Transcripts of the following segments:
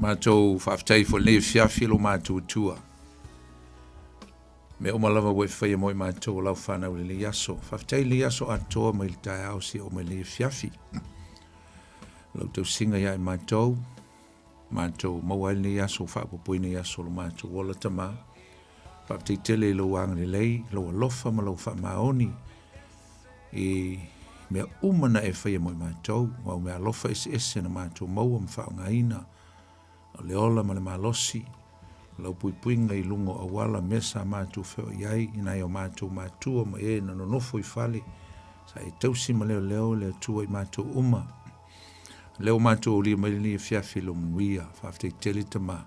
Matou faafetai foi lenei afiafi lo matou Atua. Mea uma lava ua e faia mo i matou o lau fanau i lenei aso. Faafetai i lenei aso atoa mai le taeao seia oo mai lenei afiafi. Lau tausiga ia i matou, matou maua ai lenei aso faaopoopoina i aso o lo matou ola Tama. Faafetai tele i lou agalelei, lou alofa ma lou faamaoni i mea uma na e faia mo i matou, o au meaalofa eseese na matou maua ma faaaogaina, o le ola ma le malosi, o lau puipuiga i luga o auala, mea sa matou feoai ai, i nai o matou matua ma e na nonofo i fale, sa e tausi ma leoleo le Atua i matou uma. O lea ua matou aulia mai lenei afiafi i lou manuia. Faafetai tele Tama.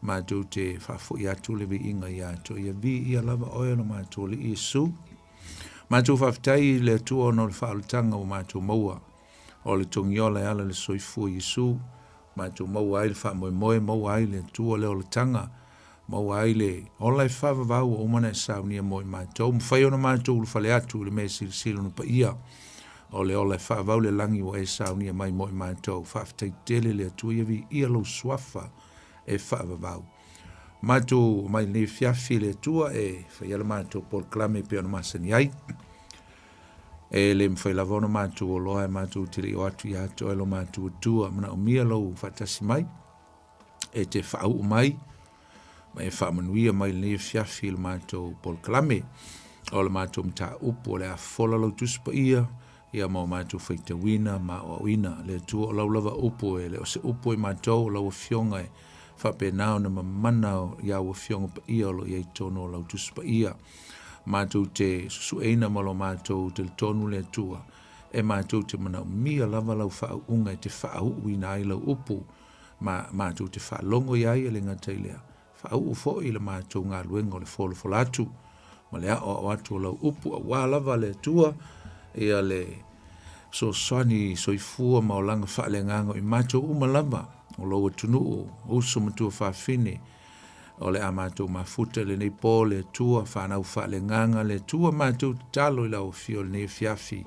Matou te faafoi atu le viiga ia te oe. Ia viia lava oe lo matou Alii Iesu. Matou faafetai i le Atua ona o le faaolataga ua matou maua. O le togiola e ala i le soifua Iesu, matou maua ai le faamoemoe, maua ai le Atua le olataga, maua ai le ola e faavavau ua uma ona e saunia mo i matou. Mafai ona matou ulufale atu i le mea e silasila ona paia o le ola e faavavau le lagi ua e saunia mai mo i matou. Faafetai tele le Atua, ia viia lou suafa e faavavau. Matou omai lenei afiafi le Atua e faia le matou polokalame e pei ona masani ai. E le mafai lava ona matou oloa e matou te le i o atu ia te oe lo matou Atua. Manaomia lou faatasi mai, e te faauu mai, ma e faamanuia mai lenei afiafi i le matou polokalame. O le matou mataupu o le a fofola lau Tusi Paia, ia ma o matou faitauina ma aoaoina. Le Atua o lau lava upu e le o se upu i matou, o lau Afioga e faapena ona mamana i au Afioga Paia o lo o i ai i totonu o lau Tusi Paia. Matou te susueina ma lo matou talitonu le Atua, e matou te manaomia lava lau faauuga e te faauuina ai lau upu, ma matou te faalogo i ai e le gata i lea, faauu foi i le matou galuega o le folafola atu ma le aoao atu o lau upu, aua lava le Atua ia le fesoasoani soifua ma olaga faaleagaga i matou uma lava o lou atunuu, uso ma tuafafine, o le a matou mafuta i lenei po le Atua, fanau faaleagaga le Atua, matou tatalo i lau afio i lenei afiafi,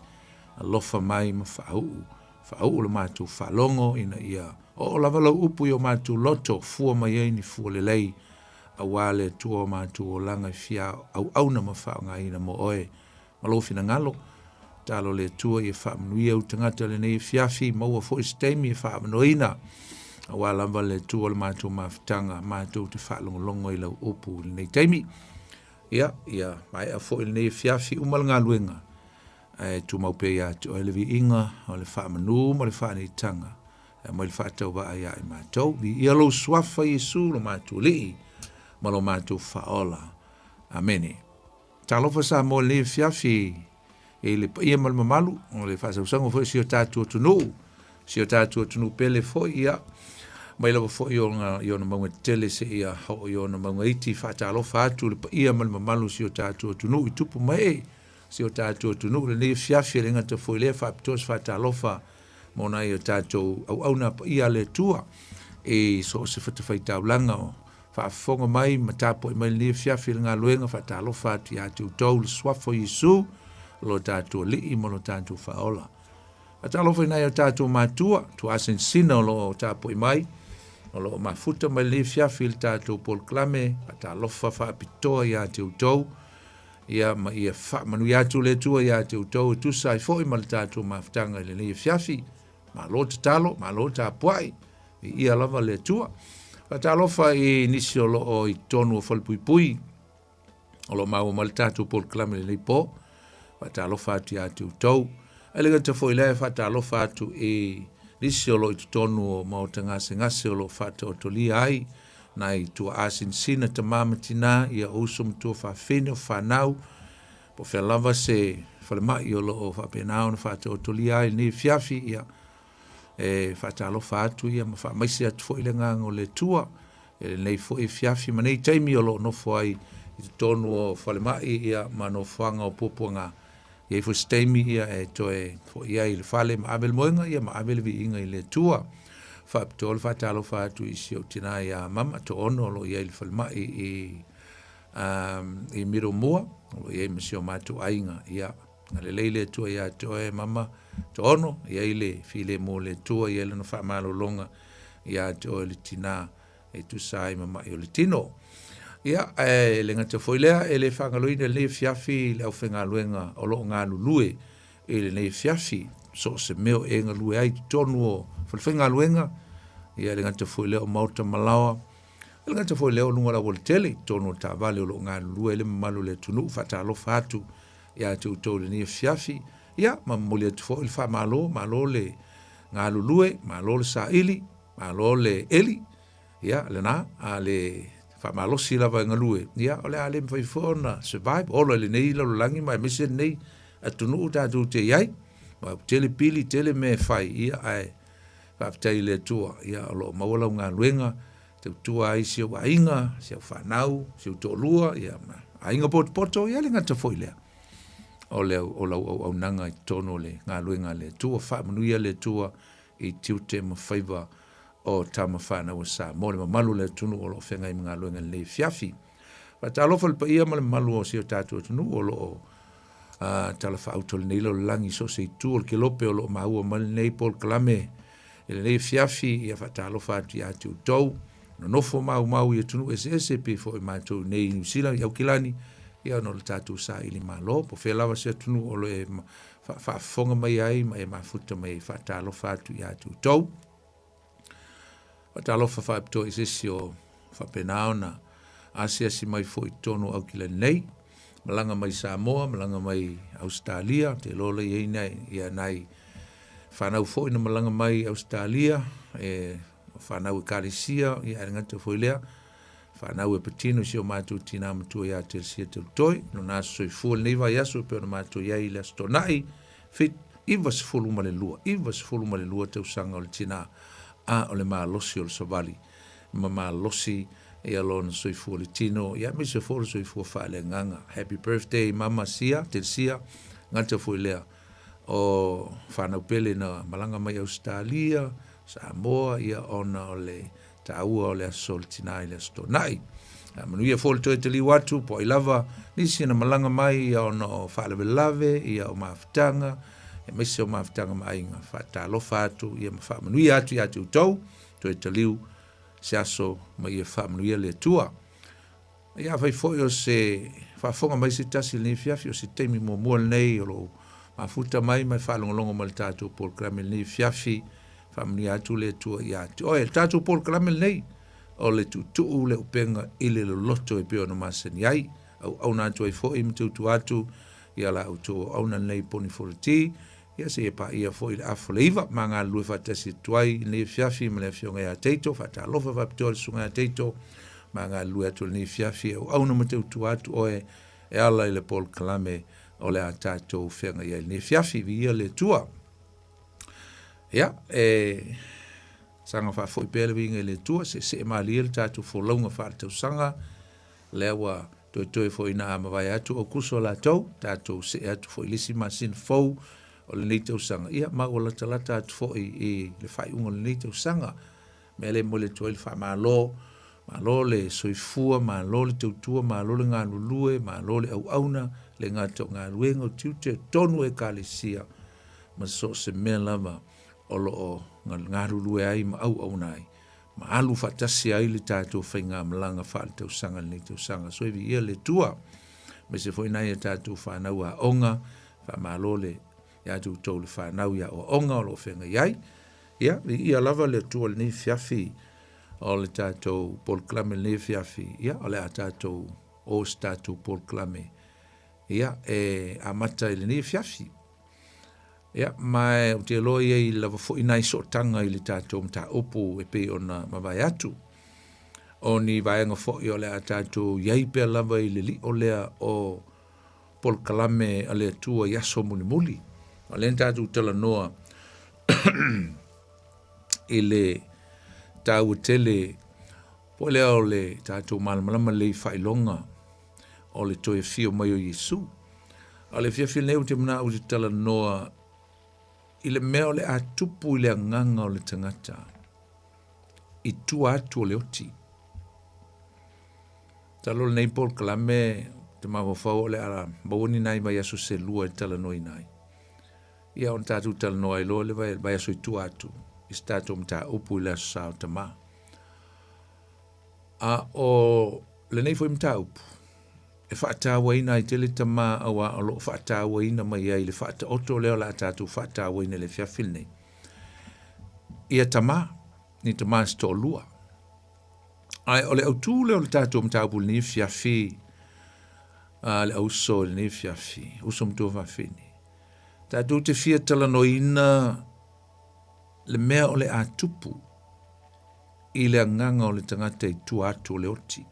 alofa mai ma faauu, faauu le matou faalogo ina ia oo lava lau upu i o matou loto, fua mai ai ni fua lelei, aua le Atua o matou olaga e fia auauna ma faaaogaina mo oe. Ma lou finagalo, tatalo le Atua ia faamanuia ou tagata i lenei afiafi, maua foi se taimi e faaavanoaina, aua lava le Atua o le matou mafutaga, matou te faalogologo i lau upu i lenei taimi. Ia, ia maea foi lenei afiafi, uma le galuega, ae tumau pea ia te oe le viiga o le faamanu ma le faaneetaga, e aumai le faatauvaa ia i matou. Viia lou suafa Iesu lo matou Alii ma lo matou Faaola. Amene. Talofa Samoa i lenei afiafi i le paia ma le mamalu o le faasausaga foi o si o tatou atunuu, si o tatou atunuu pele foi, ia, mai lava foi ona, i ona mauga tetele seia oo i ona mauga iti, faatalofa atu le paia ma le mamalu o si o tatou atunuu i tupu ma ee, si o tatou atunuu i lenei afiafi, e le gata foi i lea, faapitoa se faatalofa mo nai o tatou auauna paia a le Atua i so o se fatafaitaulaga o faafofoga mai ma tapuai mai lenei afiafi i le galuega, faatalofa atu ia te outou le suafa o Iesu, lo tatou Alii ma lo tatou Faaola. Faatalofa i nai o tatou matua, tuaasinasina o lo o tapuai mai, o lo o mafuta mai lenei afiafi i le tatou polokalame, faatalofa faapitoa ia te outou, ia ma ia faamanuia atu le Atua ia te outou e tusa ai foi ma le tatou mafutaga i lenei afiafi. Malo tatalo, malo tapuai, viia lava le Atua. Faatalofa i nisi o lo o i totonu o Falepuipui, o lo o maua mai le tatou polokalame i lenei po. Faatalofa atu ia te outou. Ae le gata foi lea, faatalofa atu i nisi o lo o i totonu o maota gasegase o lo o faataotolia ai nai tuaa sinasina, tama ma tina, ia o uso ma tuafafine, o fanau, po o fea lava se falemai o lo o faapena ona faataotolia ai lenei afiafi, ia e faatalofa atu ia ma faamaise atu foi le agaga o le Atua i lenei foi afiafi ma nei taimi o lo o nofo ai i totonu o falemai ia ma nofoaga o puapuaga. I ai foi se taimi ia e toe foi ai i le fale ma ave le moega ia ma ave le viiga i le Atua. Faapitoa le faatalofa atu i si ou tina ia Mama Toono o lo o i ai i le falemai i i Middlemore, o lo o i ai ma si o matou aiga. Ia, agalelei le Atua ia te oe Mama Toono, i ai le filemu o le Atua, i ai lana faamalologa. Ia te oe le tinā e tusa ai ma maʻi o le tino. Ia, ae le gata foi lea, e le faagaloina i lenei afiafi le aufaigaluega o lo o galulue i lenei afiafi, so o se mea o e galue ai i totonu o falefaigaluega, ia e le gata foi lea o maota ma laoa, e le gata foi lea o luga o le aualatele i totonu o taavale o lo o galulue ai le mamalu o le atunuu. Faatalofa atu ia te outou i lenei afiafi, ia ma momoli atu foi le faamalo, malo le galulue, malo le saili, Malo le eli, ia lena, a le faamalosi lava e galue, ia o le a le mafai foi ona survive, ola i lenei lalolagi ma aemaise lenei atunuu tatou te i ai. Ua tele pili, tele mea e fai, ia ae faafetai i le Atua, ia o lo o maua lau galuega, tautua ai si ou aiga, si au fanau, si ou toalua, ia ma aiga potopoto, ia le gata foi lea. O le o lau auaunaga i totonu o le galuega a le Atua, faamanuia le Atua i tiute ma faiva o tama fanau a Samoa, le mamalu o le atunuu o lo o feagai ma galuega i lenei afiafi. Faatalofa i le paia ma le mamalu o si o tatou atunuu o lo o talafaauto i lenei lalolagi i so o se itu o le kelope o lo o maua mai lenei polokalame i lenei afiafi. Ia faatalofa atu ia te outou, nonofo maumau i atunuu eseese pei foi matou nei i Niu Sila, i Aukilani, ia ona o le tatou saili malo. Po o fea lava se atunuu o lo o e faafofoga mai ai ma e mafuta mai ai, faatalofa atu ia te outou. Faatalofa faapitoa i se isi o faapena ona asiasi mai foi i totonu o Aukilani nei, malaga mai Samoa, malaga mai Ausetalia, te iloa la i ai nai, ia nai fanau foi na malaga mai Ausetalia, e fanau ekalesia, ia ae le gata foi lea, Fanau e patino i si o matou tinā matua iā Telesia Teutoe, lona aso soifua i lenei vaiaso e pei ona matou i ai i le Aso Toonai, fit, 92, 92 tausaga o le tinā, a o le malosi o le savali ma malosi ia lona soifua i le tino, ia aemaise foi o le soifua faaleagaga. Happy birthday Mama Sia, Telesia, gata foi lea o fanau pele na malaga mai Ausetalia, Samoa, ia ona o le taua o le aso o le tinā i le Aso Toonai. A manuia foi le toe taliu atu, po ai lava nisi na malaga mai ia ona o faalavelave, ia o mafutaga, aemaise o mafutaga ma aiga. Faatalofa atu ia ma faamanuia atu ia te outou, toe taliu se aso ma ia faamanuia le Atua. Ia afai foi o se faafofoga mai se tasi i lenei afiafi, o se taimi muamua lenei o lou mafuta mai ma e faalogologo mai i le tatou polokalame i lenei afiafi, faamanuia atu le Atua ia te oe. Le tatou polokalame lenei, o le tuutuu le upega i le loloto e pei ona masani ai. Auauna atu ai foi ma tautua atu ia la outou auauna lenei Poni Foloti, Ia seia paia foi le afa o le 9, ma galulue faatasi atu ai i lenei afiafi ma le afioga ia Teito. Faatalofa faapitoa i le susuga ia Teito, ma galulue atu i lenei afiafi e auauna ma tautua atu oe e ala i le polokalame o le a tatou feagai ai i lenei afiafi. Viia le Atua. Ia, e saga faafoi pea le viiga i le Atua, seesee malie le tatou folauga faaletausaga, Lea ua toetoe foi ina a mavae atu Aukuso latou, tatou see atu foi i le isi masina fou o lenei tausaga, ia ma ua latalata atu foi i le faaiuga o lenei tausaga. Mea lea e momoli atu ai le faamalo, malo le soifua, malo le tautua, malo le galulue, malo le auauna, le gata o galuega, o tiute o totonu o Ekalesia ma so o se mea lava o lo o galulue ai ma auauna ai. ma alu faatasi ai le tatou faigamalaga faaletausaga i lenei tausaga. So e viia le Atua, aemaise foi nai a tatou fanau aoga, faamalo le ia te outou le fanau i aoaoga o lo o feagai ai. Ia, viia lava le Atua i lenei afiafi o le tatou polokalame i lenei afiafi, ia, o le a tatou o se tatou polokalame, ia, e amata i lenei afiafi. Ia, ma ou te iloa e i ai lava foi nai sootaga i le tatou mataupu e pei ona mavae atu. O ni vaega foi o le a tatou i ai pea lava i le lio lea o polokalame a le Atua i aso mulimuli. O lea na tatou talanoa i le taua tele po lea o le tatou malamalama lelei i faailoga o le toe afio mai o Iesu. A o le afiafi lenei ou te manao ou te talanoa i le mea o le a tupu i le agaga o le tagata i tua atu o le oti. Masalo lenei polokalame ou te mafaufau o le a maua ni nai vaiaso se lua e talanoaina ai. Ia ona tatou talanoa ai loa le vaiaso i tua atu. i se tatou mataupu i le Aso Sa o Tamā. A o lenei foi mataupu, e faatauaina ai tele tamā auā o lo o faatauaina mai ai le faataoto lea o le a tatou faatauaina i le afiafi lenei. Ia tamā, ni tamā se toalua. Ae o le autū lea o le tatou mataupu i lenei afiafi, a le auso i lenei afiafi, uso ma tuafafine, tatou te fia talanoaina le mea o le a tupu i le agaga o le tagata i tua atu o le oti.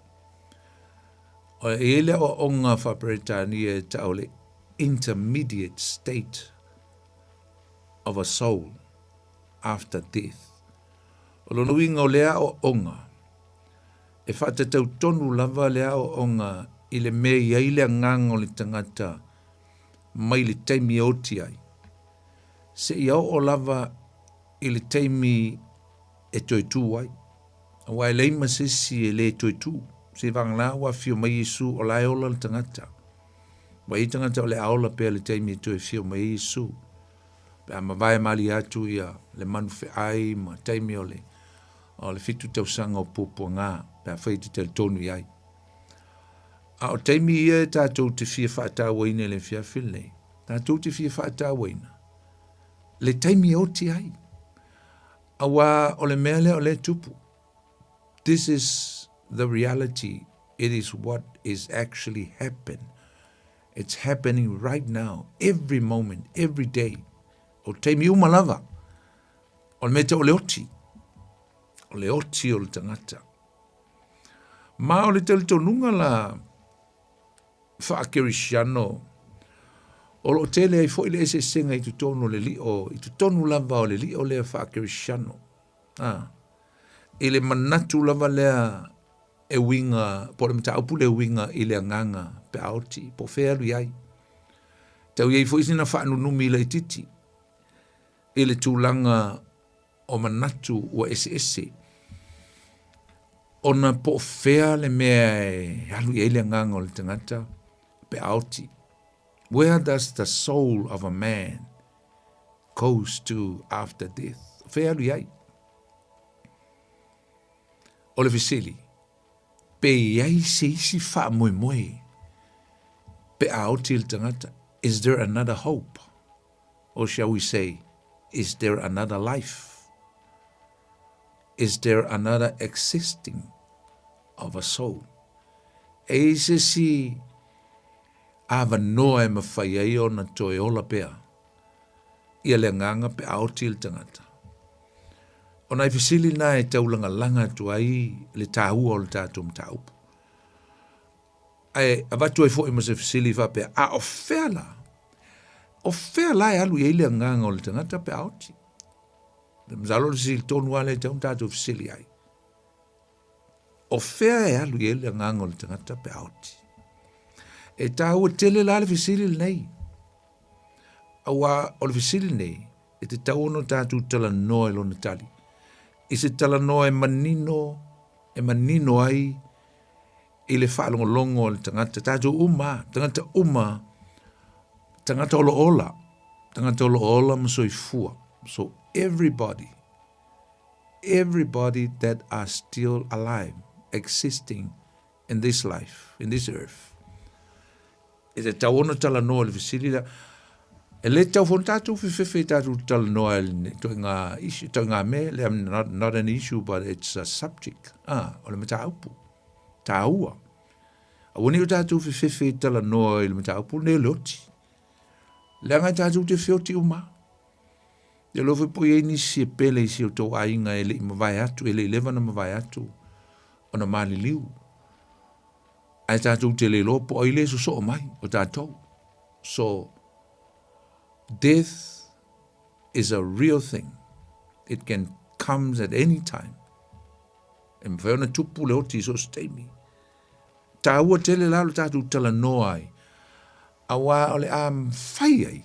E i ai le aoaoga faa-Peretania e tau le intermediate state of a soul after death. O lona uiga o lea aoaoga, e faatatau tonu lava le aoaoga i le mea i ai le agaga o le tagata mai le taimi e oti ai, seia oo lava i le taimi e toe tū ai. Aua e leai ma se isi e le toe tū. Seiavagana ua afio mai Iesu o la e ola le tagata. Ua i ai tagata o le a ola pea i le taimi e toe afio mai ai Iesu. Pe a mavae malie atu ia le manu feai ma taimi o le o le fitu tausaga o puapuaga pe afai e te talitonu i ai. A o taimi ia e tatou te fia faatauaina i le afiafi lenei, tatou te fia faatauaina le taimi e oti ai. Aua o le mea lea o lea e tupu. This is the reality. It is what is actually happen. It's happening right now, every moment, every day. O taimi uma lava, o le mea tau o le oti. O le oti o le tagata. Ma o le talitonuga la faakerisiano, o lo o tele ai foi le eseesega i totonu o le lio, i totonu lava o le lio lea faakerisiano. Ah, i le manatu lava lea e uiga, po o le mataupu lea e uiga i le agaga pe a oti, po o fea e alu i ai. Tau i ai foi sina faanunumi laitiiti i le tulaga o manatu ua eseese ona po o fea le mea e alu i ai le agaga o le tagata pe a oti. Where does the soul of a man goes to after death? O fea e alu i ai? O le fesili, pe i ai se isi faamoemoe pe a oti le tagata? Is there another hope? Or shall we say, is there another life? Is there another existing of a soul? E i se isi avanoa e mawhai ai ona toe ola pea ia le agaga pe a oti le tagata. O nai fesili na e taulagalaga atu ai le tāua o le tatou mataupu. Ae avatu ai foi ma se fesili faapea, a o fea la? O fea la e alu i ai le agaga o le tagata pe a oti? Masalo le fesili tonu lava lea e tatau ona tatou fesili ai. O fea e alu i ai le agaga o le tagata pe a oti? E tāua tele la le fesili lenei. Auā o le fesili lenei, e tatau ona tatou talanoa i lona tali. I se talanoa e manino, e manino ai i le faalogologo a le tagata, tatou uma, tagata uma, tagata o lo o ola, tagata o lo o ola ma soifua. So everybody, everybody that are still alive, existing in this life, in this earth. E tatau ona talanoa i le fesili lea. E le tatau foi ona tatou fefefe i tatou talanoa i le ituaiga issue, ituaiga mea, le, not, not an issue but it's a subject. Ah, o le mataupu. Tāua. Aua ne i o tatou fefefe i talanoa i le mataupu lenei o le oti. Leaga e tatou te feoti uma. E iloa foi po o i ai nisi e pele i si o tou aiga e le i mavae atu, e le i leva ona mavae atu ona maliliu. Ae tatou te le iloa po o ai le sosoo mai o tatou. So, death is a real thing. It can comes at any time. E mawhai ona tupu le oti i so o se taimi. Tāua tele la lo tatou talanoa ai. Auā o le a mawhai ai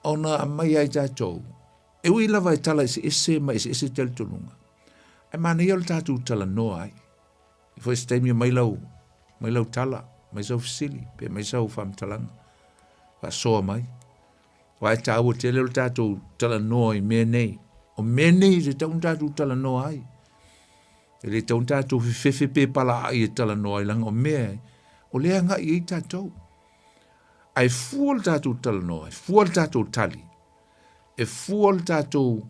ona aumai ai tatou. E ui lava e tala eseese ma eseese talitonuga. Ae manaia o le tatou talanoa ai. I foi se taimi aumai lau, mai lau tala, mai sau fesili, pe mai sau faamatalaga. Faasoa mai. Aua e tāua tele o le tatou talanoa i mea nei. O mea nei e tatau ona tatou talanoa ai. E le tatau ona tatou fefefe pe palaai e talanoa ai leaga o mea o lea e agai i ai tatou. Ae fua le tatou talanoa, e fua le tatou tali, e fua le tatou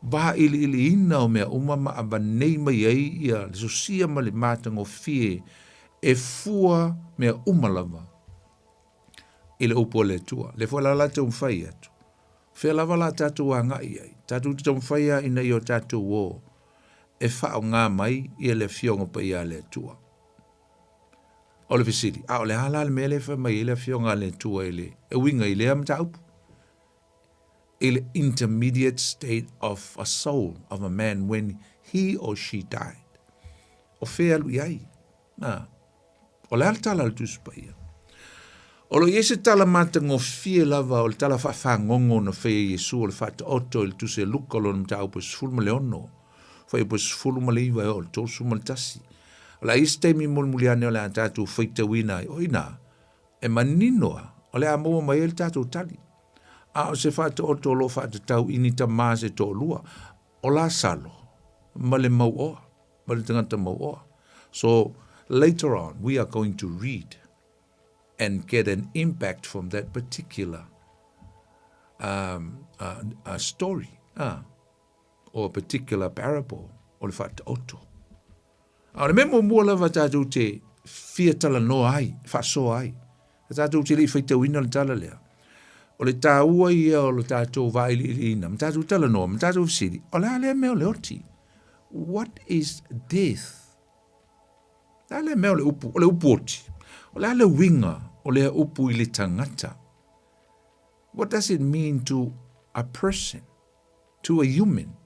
vailiiliina o mea uma ma avanei mai ai ia le sosia ma le matagofie e fua mea uma lava i le upu a le Atua. Lea foi la la taumafai atu. Fea lava la tatou agai i ai. Tatou te taumafai lava ina ia o tatou o e faaaoga mai ia le Afioga Paia a le Atua. O le fesili, a o le a la le mea lea e fai mai ai le Afioga a le Atua i le e uiga i lea mataupu? I le intermediate state of a soul of a man when he or she died. O fea alu i ai? Na. O le a le tala a le Tusi Paia? O lo o i ai se tala matagofie lava o le tala faafagogo na faia e Iesu o le Faataoto i le Tusi a Luka o lona mataupu e 16, fuaiupu e 19 e oo i le 31. O le a i ai se taimi mulimuli ane o le a tatou faitauina ai, o i ina, e manino lava, o le a maua mai ai le tatou tali. A o se Faataoto o lo o faatatau i ni tama se toalua, o Lasalo ma le mauoa. ma le tagata mauoa. So, later on, we are going to read and get an impact from that particular um, uh, story uh, or a particular parable o le faataoto. A o le mea muamua lava tatou te fia talanoa ai, faasoa ai, a tatou te le i faitauina le tala lea, o le taua ia o le tatou vailiiliina, ma tatou talanoa, ma tatou fesili, o le a lea mea o le oti? What is death? O le a lea mea o le upu, o le upu oti? O le a le uiga o lea upu i le tagata? What does it mean to a person, to a human?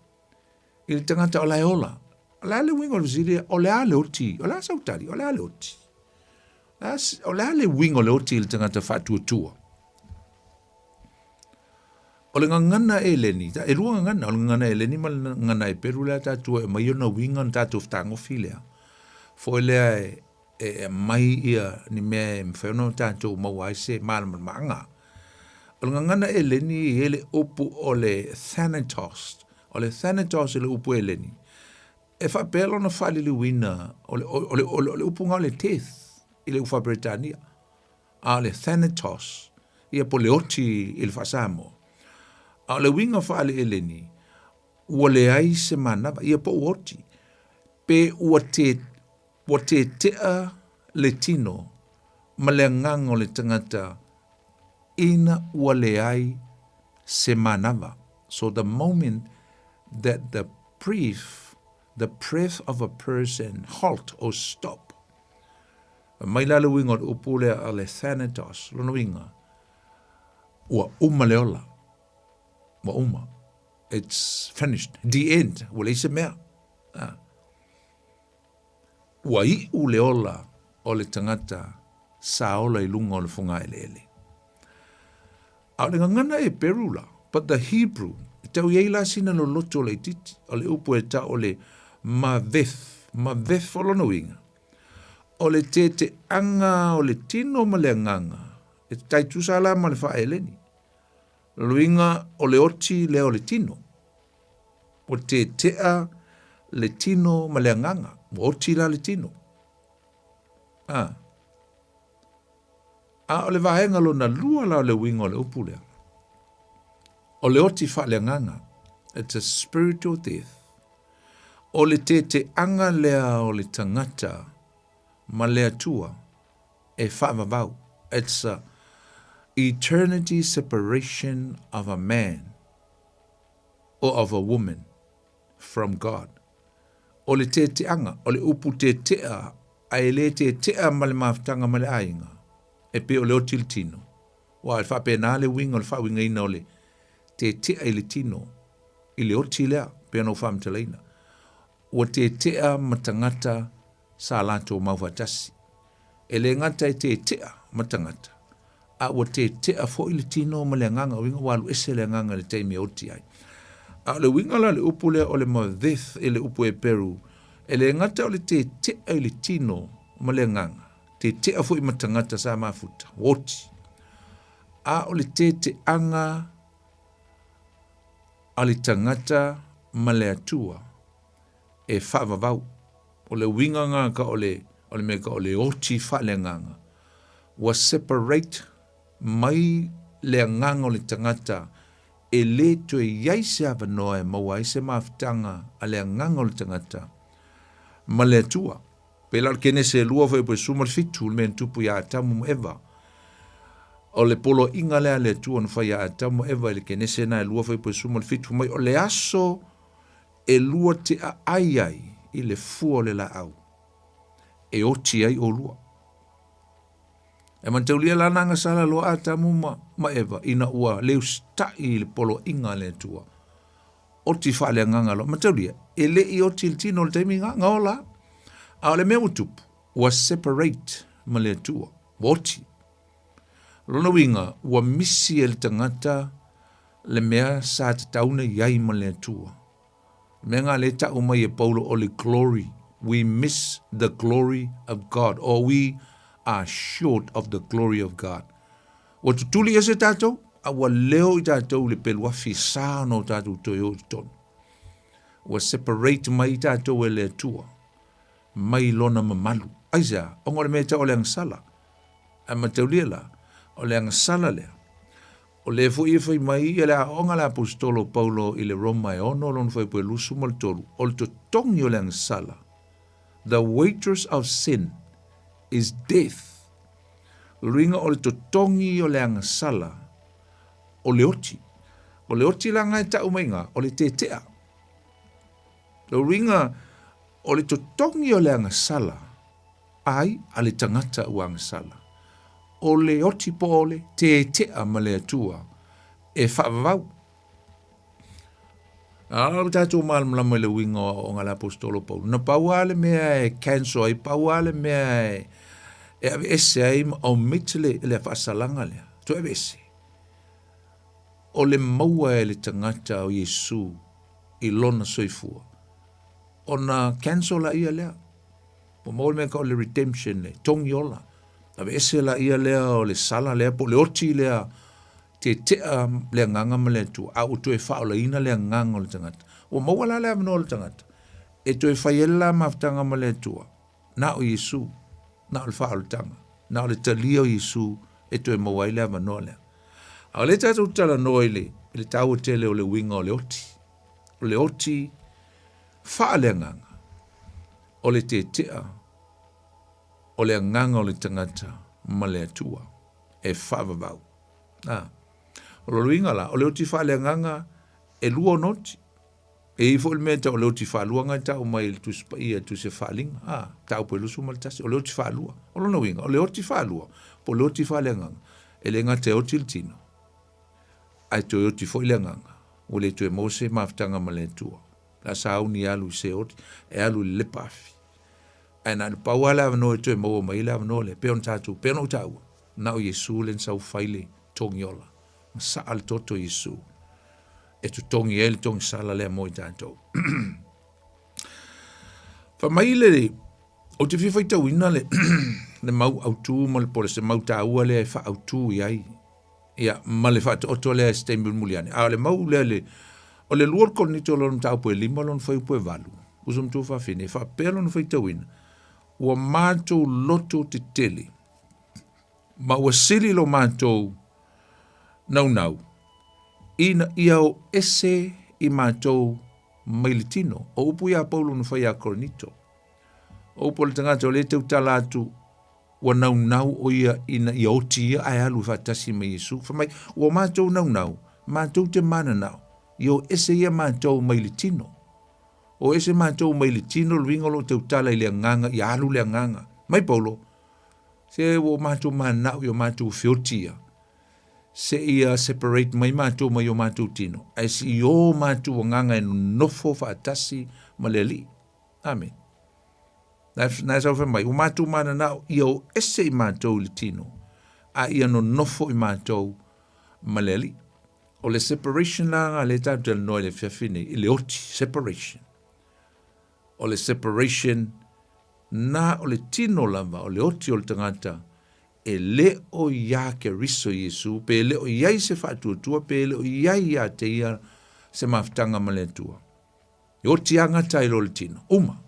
I le tagata o la e ola. O le a le uiga o le fesili, o le a le oti? O le a sau tali, o le a le oti? O le a le uiga o le oti i le tagata faatuatua? O le gagana Eleni, e lua gagana, o le gagana Eleni ma le gagana Eperu lea tatou e aumai ona uiga ona tatou fetagofi lea. Foi lea e, e aumai ia ni mea e mafai ona tatou maua ai se malamalamaaga. O le gagana Eleni e i ai le upu o le thanatos. O le thanatos i le upu Eleni, e faapea lona faaliliuina, o le, o le, o le, o le upu ga o le death i le upu faa-Peretania. A o le thanatos, ia po o le oti i le faa-Samoa. A o le uiga faale-Eleni, ua leai se manava, ia po ua oti, pe ua te, ua tetea le tino ma le agaga o le tagata ina ua leai se manava. So the moment that the breath, the breath of a person halt or stop, Mai la le uiga o le upu lea a le Thanatos, lona uiga, ua uma le ola. Ua uma. It's finished. The end. Ua leai se mea. Ah. Ua iu le ola o le tagata sa ola i luga o le fogaeleele. A o le gagana Heperu la, but the Hebrew, e tau i ai la sina loloto laitiiti, o le upu e tau o le maveth, maveth o lona uiga, O le teteaga o le tino ma le agaga, e tai tusa la ma le faaeleni. Lona uiga o le oti lea o le tino. Ua tetea le tino ma le agaga, ua oti la le tino. A. A o le vaega lona lua la o le uiga o le upu lea, o le oti faaleagaga, it's a spiritual death. O le teteaga lea o le tagata ma le Atua e faavavau, it's a eternity separation of a man or of a woman from God. O le teteaga, o le upu tetea, a e le tetea ma le mafutaga ma le aiga, e pei o le oti i le tino. Aua e faapena le uiga o le faauigaina o le tetea i le tino, i le oti lea, pei ona ou faamatalaina. Ua tetea ma tagata sa latou mau faatasi. E le gata e tetea ma tagata, a ua tetea foi le tino ma le agaga, uiga ua alu ese le agaga i le taimi e oti ai. A o le uiga la o le upu lea o le maveth i le upu Heperu, e le gata o le tetea i le tino ma le agaga, tetea foi ma tagata sa mafuta, ua oti. A o le teteaga. a le tagata ma le Atua e faavavau. O le uiga lena ka o le, o le mea ka o le oti faaleagaga. Ua separate mai le agaga o le tagata e le toe i ai se avanoa e maua ai se mafutaga a le agaga o le tagata ma le Atua. Pei la o le Kenese e 2 fuaiupu e 17 le mea na tupu ia Atamu ma Eva. O le poloaiga lea a le Atua na fai ia Atamu ma Eva i le Kenese na e 2 fuaiupu e 17 fai mai o le aso e lua te aai ai i le fua o le laau e oti ai olua. E manataulia la na agasala loa Atamu ma, ma Eva ina ua le usitai i le poloaiga a le Atua. Oti faaleagaga loa. Mataulia, e le i oti le tino o le taimi nga, nga ola. A o le mea ua tupu, ua separate ma le Atua. Ua oti. Lona uiga, ua misi e le tagata le mea sa tatau ona i ai ma le Atua. Le mea nga lea e tau mai e Paulo o le glory. We miss the glory of God or we are short of the glory of God. Ua tutuli ese tatou, a ua leo i tatou le pelu afi e sa ona o tatou toe o i totonu. Ua separate mai i tatou e le Atua, mai lona mamalu. Aisea? Ona o le mea e tau o le agasala. Ae mataulia la, o le agasala lea, o lea foi e fai mai ia le aoaoga a le aposetolo o Paulo i le Roma e 6 lona fuaiupu e 23, o le totogi o le agasala, the wages of sin is death. Luiga o le totogi o le agasala o le oti. O le oti la nga e tau mai nga, o le tetea. Lo luiga o le totogi o le agasala, ai a le tagata ua agasala. O le oti po o le tetea ma le Atua e faavavau. A o tatou malamalama i le uiga o aoaoga a le Aposetolo Paulo, na pau lava le mea e cancel ai, pau lava le mea e, e aveese ai ma omit le, le faasalaga lea, toe aveese. O le maua e le tagata o Iesu i lona soifua, ona cancel laia lea. Ua maua le mea tau o le redemption le togi ola. Aveese laia lea o le sala lea po o le oti lea tetea le agaga ma le Atua, a ua toe faaolaina le agaga o le tagata. Ua maua la le avanoa o le tagata e toe fai ai le la mafutaga ma le Atua, na o Iesu, na o le faaolataga, na o le talia o Iesu e toe maua ai le avanoa lea. A o lea tatou te talanoa i le, i le taua tele o le uiga o le oti. O le oti faaleagaga, o le tetea o le agaga o le tagata ma le Atua e faavavau. A, o lona uiga la, o le oti faaleagaga e lua ona oti. E i ai foi le mea e tau o le oti faalua na e tau mai i le Tusi Paia, le Tusi a Faaaliga, a, mataupu e 21, o le oti faalua. O lona uiga, o le oti faalua, po o le oti faaleagaga, e le gata e oti le tino, ae toe oti foi le agaga, ua le toe maua se mafutaga ma le Atua. Le a sauni e alu i Seoli, e alu i le lepa afi. Ae na o le pau lava le avanoa e toe maua mai ai le avanoa lea, pei ona tatou, pei ona ou taua, na o Iesu lea na sau fai le togi ola, na saa le toto o Iesu e totogi ai le togisala lea mo i tatou. Fai mai le, ou te fia faitauina le, le mau autu ma le pole, se mau taua lea e faaautu i ai Ia, ma le faataoto lea i se taimi mulimuli ane. A o le mau lea le, o le lua o le Korinito lona mataupu e lima lona fuaiupu e valu, uso ma tuafafine, e faapea lona faitauina, Ua matou loto tetele, ma ua sili lo matou naunau, ina ia o ese i matou mai le tino. O upu ia a Paulo na fai ia Korinito. O upu a le tagata o lea e tautala atu Ua naunau ʻo ia ina ia oti ia ae alu faatasi ma Iesu. Fai mai, Ua matou naunau, matou te mananao, ia o ese ia matou mai le tino. O ese matou mai le tino, le uiga o loo tautala i le agaga, ia alu le agaga. Mai Paulo, se ua matou mananao ia matou feoti ia, se ia separate mai matou mai o matou tino, ae se i o matou agaga e nonofo faatasi ma le Alii. Amene. Na e sau fai mai, ua matou mananao ia o ese i matou i le tino, a ia nonofo i matou ma le Alii. O le separation la nga lea tatou talanoa i le afiafi nei, i le oti, separation. O le separation na o le tino lava, o le oti o le tagata, e le o iā Keriso Iesu, pe le o i ai se faatuatua, pe le o i ai ia te ia se mafutaga ma le Atua. E oti agata ai loa le tino, uma.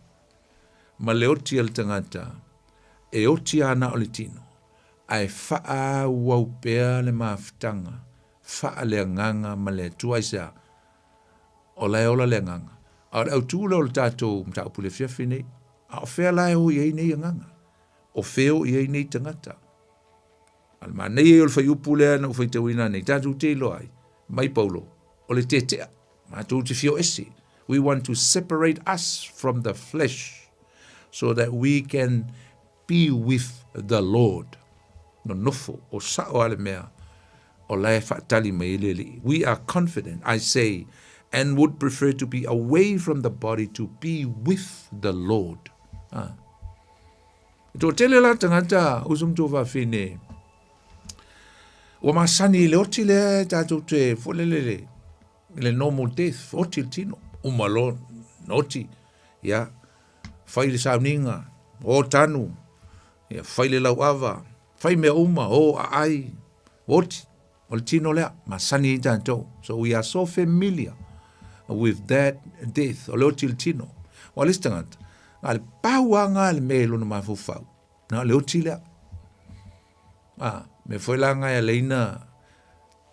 Ma le oti a le tagata, e oti lava na o le tino, ae faaauau pea le mafutaga faaleagaga ma le Atua. Aisea? O la e ola le agaga. A o le autu lea o le tatou mataupu i le afiafi nei, a o fea la e o i ai nei agaga? O fea e o i ai nei tagata? A o le manaia ia o le fuaiupu lea na ou faitauina nei, tatou te iloa ai, mai Paulo, o le tetea, matou te fia o ese. We want to separate us from the flesh so that we can be with the Lord. Nonofo, o sao a le mea, o la e faatali mai ai le Alii. We are confident, I say, and would prefer to be away from the body to be with the Lord. Ah. E toatele la tagata uso ma tuafafine ua masani i le oti lea e tatou te folelele i le normal death, oti le tino, uma loa na oti, ia, fai le sauniga, o tanu, ia, fai le lauava, fai mea uma, o aai, oti, o le tino lea, masani ai tatou. So we are so familiar with that death, o le oti le tino. Ua le isi tagata, na o le pau lava nga le mea i lona mafaufau, na o le oti lea. A, mea foi la nga e alaina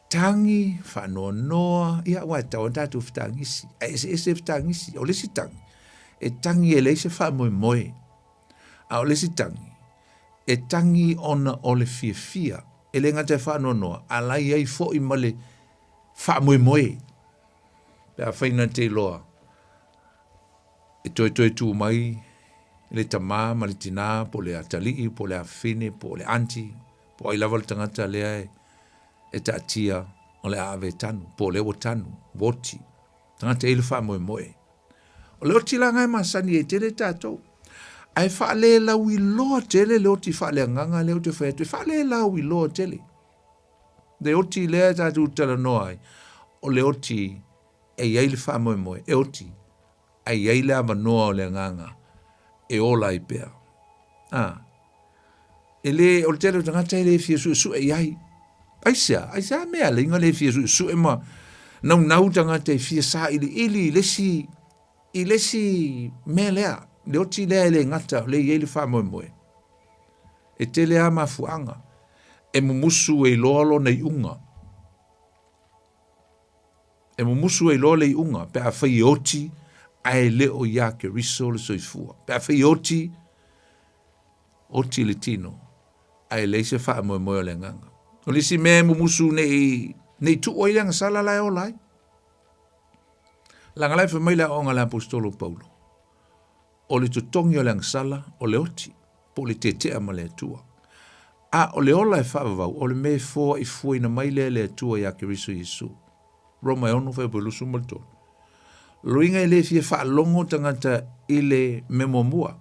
tangi, faanoanoa, ia aua e tatau ona tatou fetagisi, ae eseese fetagisi. O le isi tangi, e tangi e leai se faamoemoe. A o le isi tangi, e tangi ona o le fiafia, e le gata e faanoanoa, a la i ai foi ma le faamoemoe. Pe afai na te iloa, e toetoe tū mai le tamā ma le tinā, po o le atalii, po o le afafine, po o le aunty, po o ai lava le tagata lea e, e taatia o le a ave e tanu, po o lea ua tanu, ua oti. Tagata e i ai le faamoemoe. O le oti la nga e masani ai tele tatou. Ae faalelauiloa tele le oti faaleagaga lea ou te fai atu, e faalelauiloa tele. Le oti lea tatou talanoa ai, o le oti e i ai le faamoemoe, e oti, ae i ai le avanoa o le agaga e ola ai pea. A, e le, o le tele o tagata e le fia suesue i ai. Aisea, aisea mea le inga le fia suesue ma naunau tagata e fia sailiili i le isi, i le isi mea lea, le oti lea e le gata o lea e i ai le faamoemoe. E tele lava mafuaaga e mumusu e iloa lona iuga. E mumusu ai loa le iuga pe afai e oti ae le o iā Keriso le soifua. Pe afai e oti, oti le tino, ae leai se faamoemoe o le agaga. O le isi mea e mumusu nei, nei tuu ai le agasala la e ola ai. Leaga la e fai mai le aoaoga a le Aposetolo Paulo, o le totogi o le agasala o le oti, po o le tetea ma le Atua. A o le ola e faavavau, o le mea e foaifuaina mai lea e le Atua iā Keriso Iesu. Roma e 6 fuaiupu 23. Loiga e le fia faalogo tagata i le mea muamua.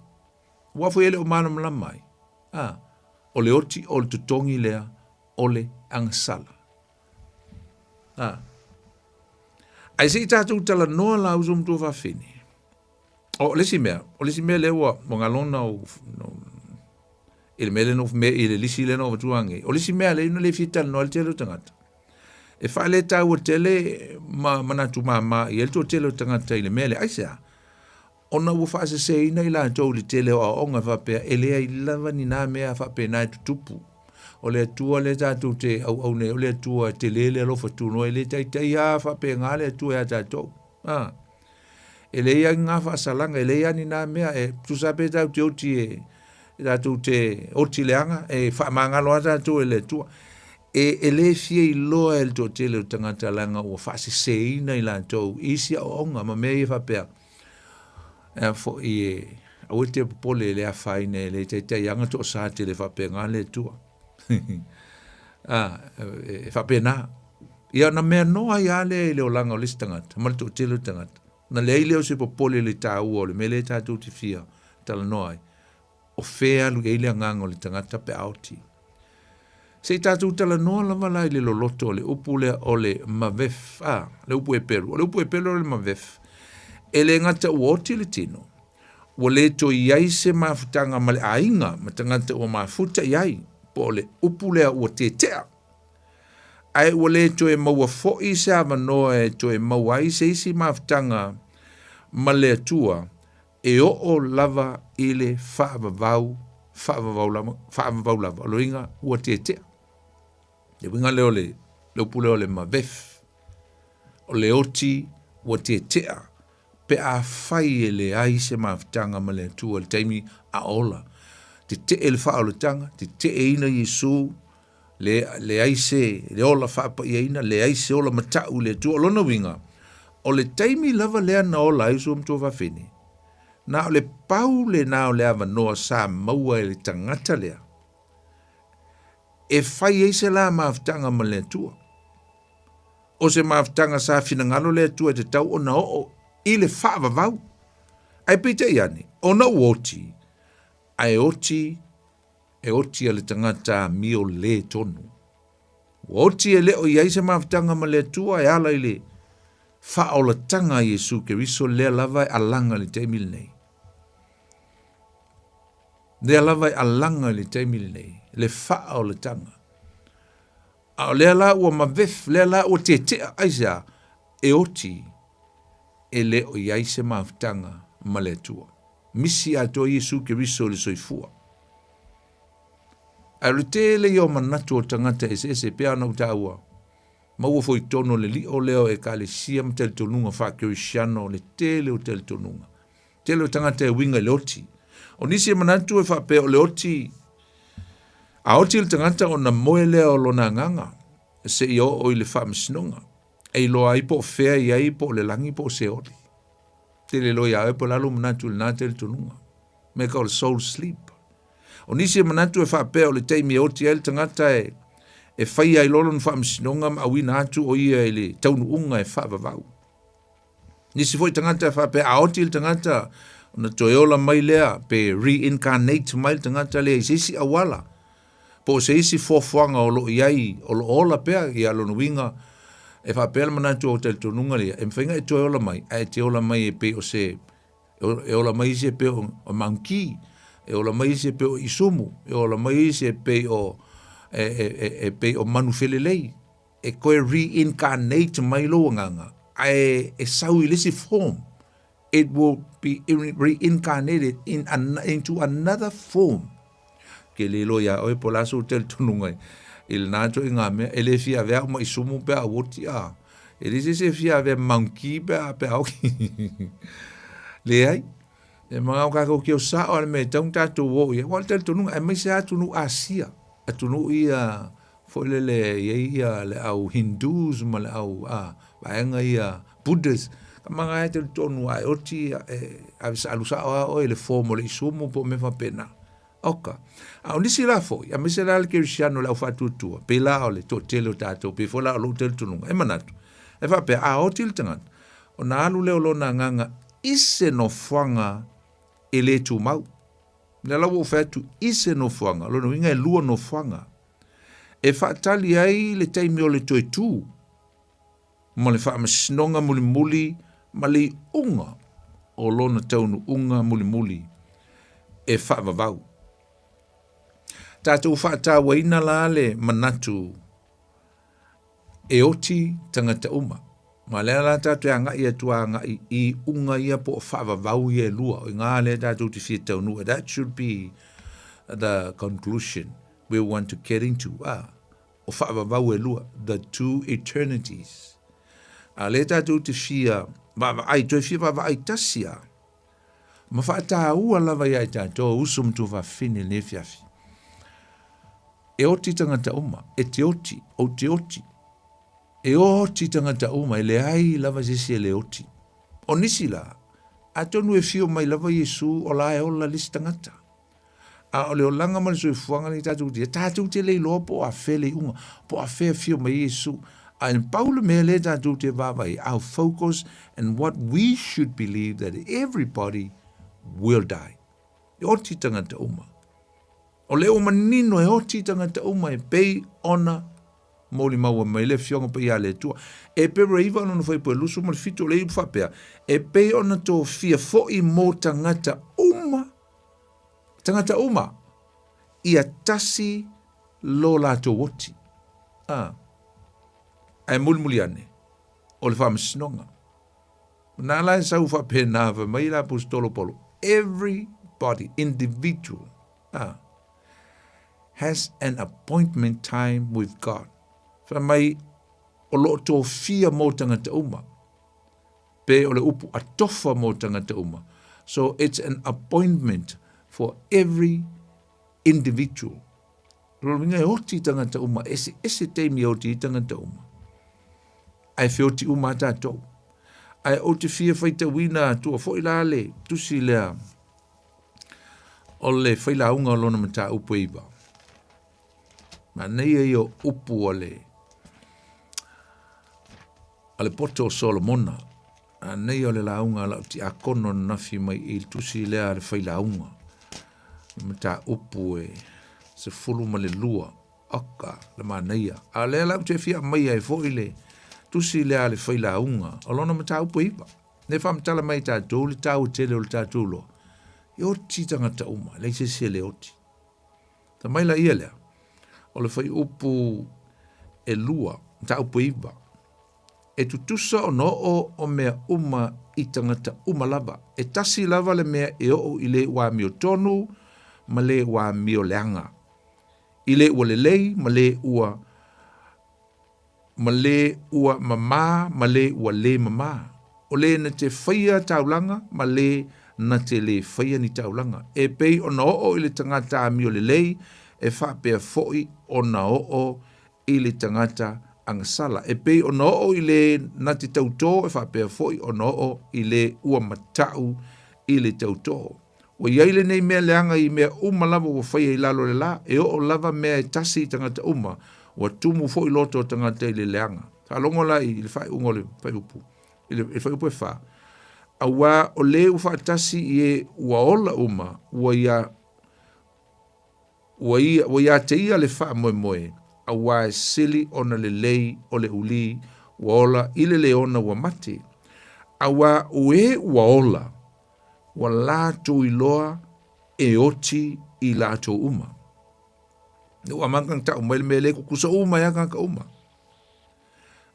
Aua foi e le o malamalama ai. A, o le oti o le totogi lea o le agasala. A. Ae se i tatou talanoa la uso ma tuafafine. O le isi mea, o le isi mea lea ua ua galo ona ou i le mea lea na ou mea i le lisi lea na ou avatua anei. O le isi mea lea na le fia talanoa ai le tele o tagata, e faaletaua tele ma manatu mama i ai le toatele o tagata i le mea lea. Aisea? Ona ua faaseseina i latou i le tele o aoaoga e faapea e leai lava ni na mea faapena e tutupu. O le Atua lea tatou te auauna ai, o le Atua e tele le alofa tunoa, e le taitai lava faapena le Atua ia tatou. A. E leai lava ni na faasalaga, e leai lava ni na mea, e tusa lava pe tatou te oti e, tatou te oti leaga, e faamagalo lava tatou e le Atua. E, e le fia iloa e le toatele o tagata leaga ua faaseseina i latou i isi aoaoga ma mea ia faapea. Ea foi e, aua e te popole e le afaina e le taitai aga toasa tele faapena le Atua. A, e, e faapena. Ia ona mea noa ai lava lea i le olaga o le isi tagata ma le toatele o tagata. Ona leai lea o se popole i le taua o le mea lea tatou te fia talanoa ai, o fea e alu i ai le agaga o le tagata pe a oti. Se i tatou talanoa lava la i le loloto o le upu lea o le mavef, a, le upu Heperu. O le upu Heperu o le mavef, e le gata ua oti le tino, ua le toe i ai se mafutaga ma le aiga ma tagata ua mafuta i ai, po o le upu lea ua tetea. Ae ua le toe maua foi se avanoa e toe maua ai se isi mafutaga ma le Atua e oo lava i le faavavau, faavavau lava, faavavau lava. O le uiga ua tetea. Le uiga lea o le, le upu lea o le mavef. O le oti ua tetea pe afai e leai se mafutaga ma le Atua i le taimi a ola. Tetee le faaolataga, teteeina Iesu, le, leai se le ola faapaiaina, leai se ola matau i le Atua. O lona uiga, o le taimi lava lea na ola ai uso ma tuafafine, na o le pau lena o le avanoa sa maua e le tagata lea e fai ai se la mafutaga ma le Atua. O se mafutaga sa finagalo le Atua e tatau ona oo i le faavavau. Ae peitai ane, ona ua oti, ae oti e oti a le tagata amio lē tonu. Ua oti e le o i ai se mafutaga ma le Atua e ala i le faaolataga a Iesu Keriso lea lava e alaga i le taimi lenei. Lea lava e alaga i le taimi lenei, le faaolataga. A o lea la ua mavef, lea la ua tetea, aisea? E oti e le o i ai se mafutaga ma le Atua. Misi atoa Iesu Keriso i le soifua. Ae o le tele ia o manatu o tagata eseese e pei ona ou taua, maua foi i totonu o le lio lea o Ekalesia ma talitonuga faa-Kerisiano le tele o talitonuga. Tele o tagata e uiga i le oti. O nisi e manatu e faapea o le oti, a oti le tagata ona moe lea o lona agaga seia oo i le faamasinoga, e iloa ai po o fea i ai, po o le lagi po o Seoli. Tele loa ia oe po o le a lou manatu i lena talitonuga. Mea ka o le soul sleep. O nisi e manatu e faapea o le taimi e oti ai le tagata e, e faia ai loa lona faamasinoga ma auina atu o ia i le taunuuga e faavavau. Nisi foi tagata e faapea a oti le tagata ona toe ola mai lea pe reincarnate mai le tagata lea i se isi auala po o se isi fuafuaga o lo o i ai o lo o ola pea ia lona uiga e faapea le manatu o talitonuga lea e mafai ona e toe ola mai ae e te ola mai e pei o se e ola mai isi e pei o monkey e ola mai isi e pei o isumu e ola mai isi e pei o e, e, e, e pei o manu felelei e toe reincarnate mai lou agaga ae e sau i le isi form it will be reincarnated in an, into another form ke le iloa iā oe po o le a sou talitonuga i lena ituaiga mea e le fia avea au ma isumu pe a ou oti a e leai se isi e fia avea monkey pe a pe a oki leai e manao kākou ke o sao a le mea e tatau ona tatou o i ai aua o le talitonuga aemaise lava atunuu Asia atunuu ia foi lele e i ai ia le au Hindus ma le au a vaega ia Buddhas, ka manga e talitonu a e oti e ave alu sao lava oe i le form o le isumu po o mea faapena. Oka. A o nisi la foi, aemaise la le kerisiano le au faatuatua, pei la o le toatele o tatou, pei foi la o lou talitonuga, e manatu, e faapea, a oti le tagata, ona alu lea o lona agaga i se nofoaga e le tumau. Lea la ua ou fai atu i se nofoaga, o lona uiga e lua nofoaga. E faatali ai le taimi o le toe tū ma le faamasinoga mulimuli ma le iuga o lona taunuuga mulimuli e faavavau. Tatou faatauaina la le manatu e oti tagata uma. Ma lea la tatou te agai atu agai i iuga ia po o faavavau ia e lua. O i ina lea tatou te fia taunuu. That should be the conclusion we want to get into. Ah, o faavavau e lua, the two eternities. A lea tatou te fia vaavaai, toe fia vaavaai tasi a, ma faataua lava ia i tatou uso ma tuafafine i lenei afiafi. E oti tagata uma, e te oti, ou te oti. E oti tagata uma, e leai lava se isi e le oti. O nisi la, atonu e fio mai lava Iesu o la e ola le isi tagata. A o le olaga ma le soifuaga lenei tatou te, tatou te le iloa po o afea le iuga, po o afea e fio mai ai Iesu. A pau le mea lea tatou te vaavaai, our focus and what we should believe that everybody will die. E oti tagata uma. O lea ua manino e oti tagata uma e pei ona molimaua mai le Afioga Paia a le Atua. Epero e iva o lona fuaiupu e 27 o le ipu faapea, e pei ona tofia foi mo tagata uma, tagata uma, ia tasi lo latou oti. A. Ae mulimuli ane, o le faamasinoga. Na la e sau faapena fai mai le Aposetolo Paulo, everybody, individual, ah, has an appointment time with God. Fai mai, o lo o tofia mo tagata uma. Pe o le upu atofa mo tagata uma. So it's an appointment for every individual. Lona uiga e oti tagata uma, eseese taimi e oti ai tagata uma. Ae feoti uma a tatou. Ae ou te fia faitauina atua foi la le tusi lea o le failauga o lona mataupu e 9. Manaia ia o upu a le a le poto o Solomona. Manaia o le lauga a lau tiakono ananafi mai i le tusi lea a le failauga. Le mataupu e 12. Oka, le manaia. A o lea la ou te fia aumaia ai foi le tusi lea a le failauga o lona mataupu e 9. Ne faamatala mai e tatou le taua tele o le tatou loa. E oti tagata uma, e leai se isi e le oti. Ta mai la ia lea, o le fuaiupu e 2, mataupu e 9. E tutusa ona oo o mea uma i tagata uma lava. E tasi lava le mea e oo i le ua amiotonu ma le ua amioleaga. I le ua lelei ma le ua ma le ua mamā ma le ua lē mamā. O le na te faia taulaga ma le na te lē faia ni taulaga. E pei ona oo i le tagata amio lelei, e faapea foi ona oo i le tagata agasala. E pei ona oo i le na te tautō, e faapea foi ona oo i le ua mata'u i le tautō. Ua i ai lenei mea leaga i mea uma lava ua faia i lalo o le lā, e oo lava mea e tasi i tagata uma, ua tumu foi loto o tagata i le leaga. Faalogo la i le faaiuga o le fuaiupu, i le fuaiupu e 4. Auā o le ua faatasi i e ua ola uma, ua ia, ua ia, ua ia te ia le faamoemoe, auā e sili ona lelei o le ulī ua ola i le leona ua mate. Auā o e ua ola, ua latou iloa e oti i latou uma. Ua amata ona tau mai le mea lea e tutusa uma ai lava tagata uma.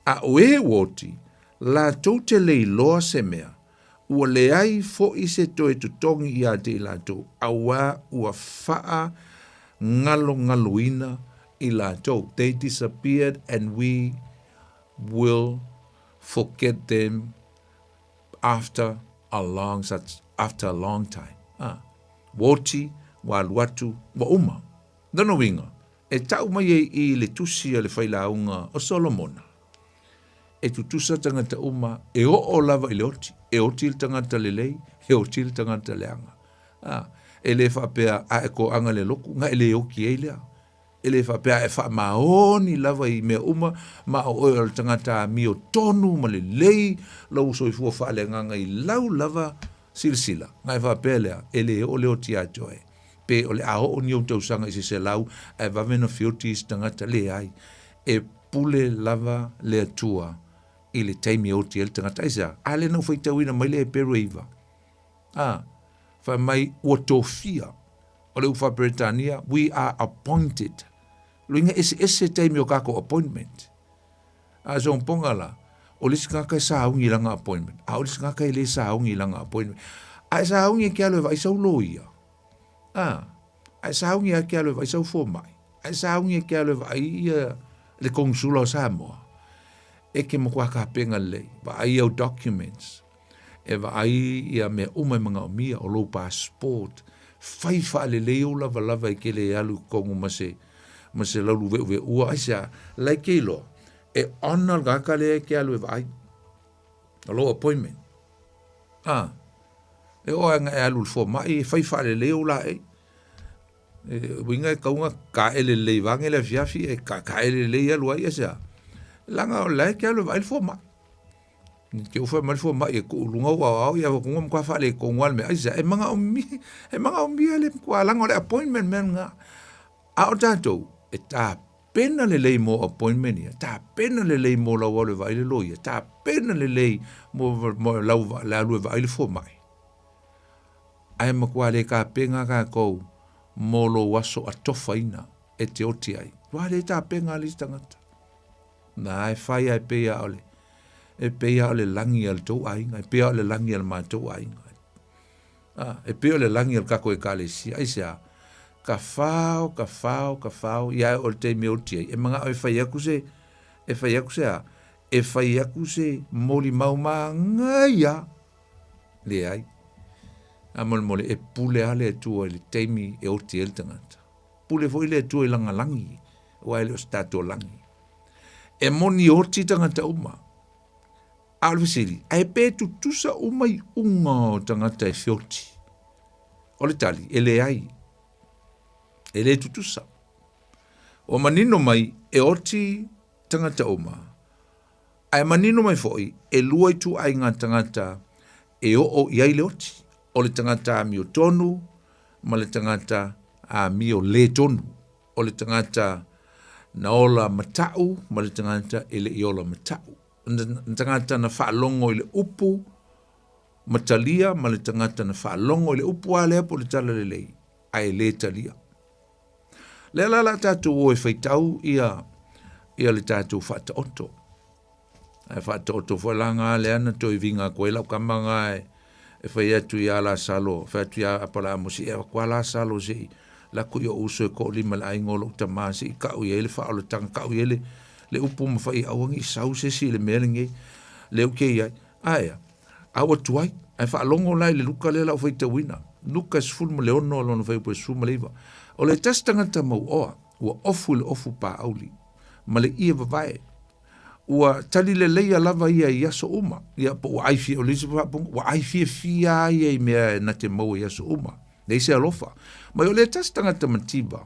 A o e ua oti, latou te le iloa se mea, ua leai foi se toe totogi ia te i latou, auā ua faagalogaloina i latou. They disappeared and we will forget them after a long such after a long time. Ah, ua oti, ua alu atu, ua uma. Lona uiga, e tau mai ai i le tusi a le failauga o Solomona, e tutusa tagata uma e oo lava i le oti, e oti le tagata lelei, e oti le tagata leaga. Ah, e le faapea a e toaga le lotu, na e le oti ai lea. E le faapea e faamaoni lava i mea uma, ma o oe o le tagata amiotonu ma lelei lou soifua faaleagaga i lau lava silasila. Na e faapea lea, e le oo le oti ia te oe. Pe o le a oo ni ou tausaga i se 100 ae vave ona feoti isi tagata, leai. E pule lava le Atua i le taimi e oti ai le tagata. Aisea? A lea na ou faitauina mai le Heperu e 9. A, fai mai ua tofia. O le upu faa-Peretania, we are appointed. Luiga eseese taimi o kākou appointment. A sogopoga la, o le isi tagata e sauni i lana appointment, a o le isi tagata e le sauni i lana appointment. A e sauni e ke alu e vaai sau loia. A, a e sauni e ke alu e vaai sau fomai. A e sauni e ke alu e vaai ia le konsula o Samoa. E ke matua tapena lelei, vaai au documents. E vaai ia mea uma e manaomia, o lou passport, fai faalelei ou lavalava e ke le alu i totonu ma se ma se laulu veʻuveʻua, aisea, la e ke iloa, e honour le tagata lea e te alu e vaai, o lou appointment. A, e oo lava ina e alu i le fomai, e fai faalelei ou laei. E uiga e tatau ona taele lelei vaeane le afiafi, e taele lelei alu ai, aisea, leaga o la e te alu e vaai le fomai. Te ufa mai le fomai e tuu i luga ou aoao ia avatuga matua faaletonu lava le mea. Aisea? E manaomia, e manaomia le matua leaga o le appointment mea lena. A o tatou, e tapena lelei mo appointment ia, tapena lelei mo lau alu e vaai le loia, tapena lelei mo, mo lau le alu e vaai le fomai. Ae matua le tapena tatou mo lou aso atofaina e te oti ai. Matua le tapena le isi tagata. Na e fai a e pei a o le, e pei a o le lagi a le tou aiga, e pei a o le lagi a le matou aiga. A, e pei o le lagi a le kako ekalesia. Aisea? Ka fao, ka fao, ka fao, ia e o le taimi e oti ai, e manao e fai aku se, e fai aku se a, e fai aku se molimau manaia. Leai. Faamolemole, e pule lava le Atua i le taimi e oti ai le tagata. Pule foi le Atua i lana lagi, aua e le o se tatou lagi. E moni oti tagata uma. A o le fesili, ae pe tutusa uma iuga o tagata e feoti? O le tali, e leai. E le tutusa. Ua manino mai, e oti tagata uma, ae manino mai foi, e lua ituaiga tagata e oo i ai le oti, o le tagata amiotonu ma le tagata amio le tonu. O le tagata na ola mata'u ma le tagata e le i ola mata'u. Na tagata na faalogo i le upu ma talia ma le tagata na faalogo i le upu lava lea po o le talalelei ae le talia. Lea la la tatou o e faitau ia ia le tatou faataoto. Ae faataoto foi la ngā lea na toe vinga atu ai lau kama ngā e, e fai atu iā Lasalo, fai atu iā Apalaamo, se i avatu lava Lasalo se i lako i o'u uso e toalima i le aiga o lo'u tamā, se i ka'u i ai le faaolataga, ka'u i ai le, le upu ma fai aua ne i sau se isi i le mea lenei, lea ou te i ai. Aea, a ua tuai, ae faalogo la i le Luka lea la ua faitauina, Luka 16 lona fuaiupu e 19. O le tasi tagata mauoa, ua ofu i le ofu pāʻauli, ma le ie vavae, Ua tali leleia lava ia i aso uma, ia po ua ai fia, o le isi faapuga, ua ai fiafia a ia i mea e na te maua i aso uma. Leai se alofa. Mai o le tasi tagata mativa,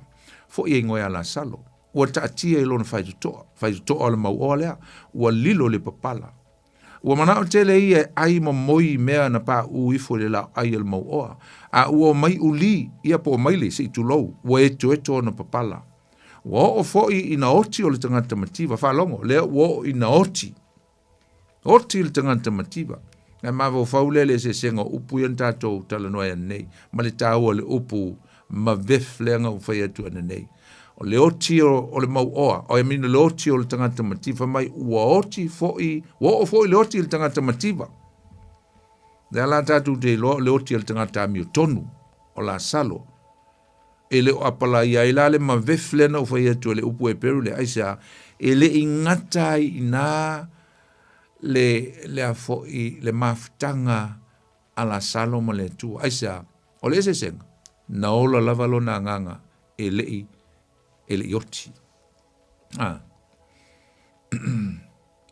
foi e igoa ia Lasalo, ua taatia i lona faitotoa, faitotoa o le mauoa lea, ua lilo le papala. Ua manao tele ia e ai ma moi i mea na pauu ifo i le laoai a le mauoa, a ua omai uli, ia po o maile, se i tulou, ua etoeto ona papala. Ua oo foi ina oti o le tagata mativa, faalogo, lea ua oo ina oti. Oti le tagata mativa. Ae mafaufau lea i le eseesega o upu ia na tatou talanoa ai ananei, ma le taua o le upu mavef lea na ou fai atu ananei. O le oti o, o le mauoa, o I mean, le oti o le tagata mativa, fai mai ua oti foi, ua oo foi le oti i le tagata mativa. Lea la tatou te iloa o le oti o le tagata amiotonu, o Lasalo. E le o apalaia ai la le mavef lea na ou fai atu e le upu Heperu lea, aisea, e le i gata ai i inā le, lea foi, le mafutaga a Lasalo ma le Atua. Aisea, o le eseesega, na ola lava lona agaga e le i, e le i oti. A.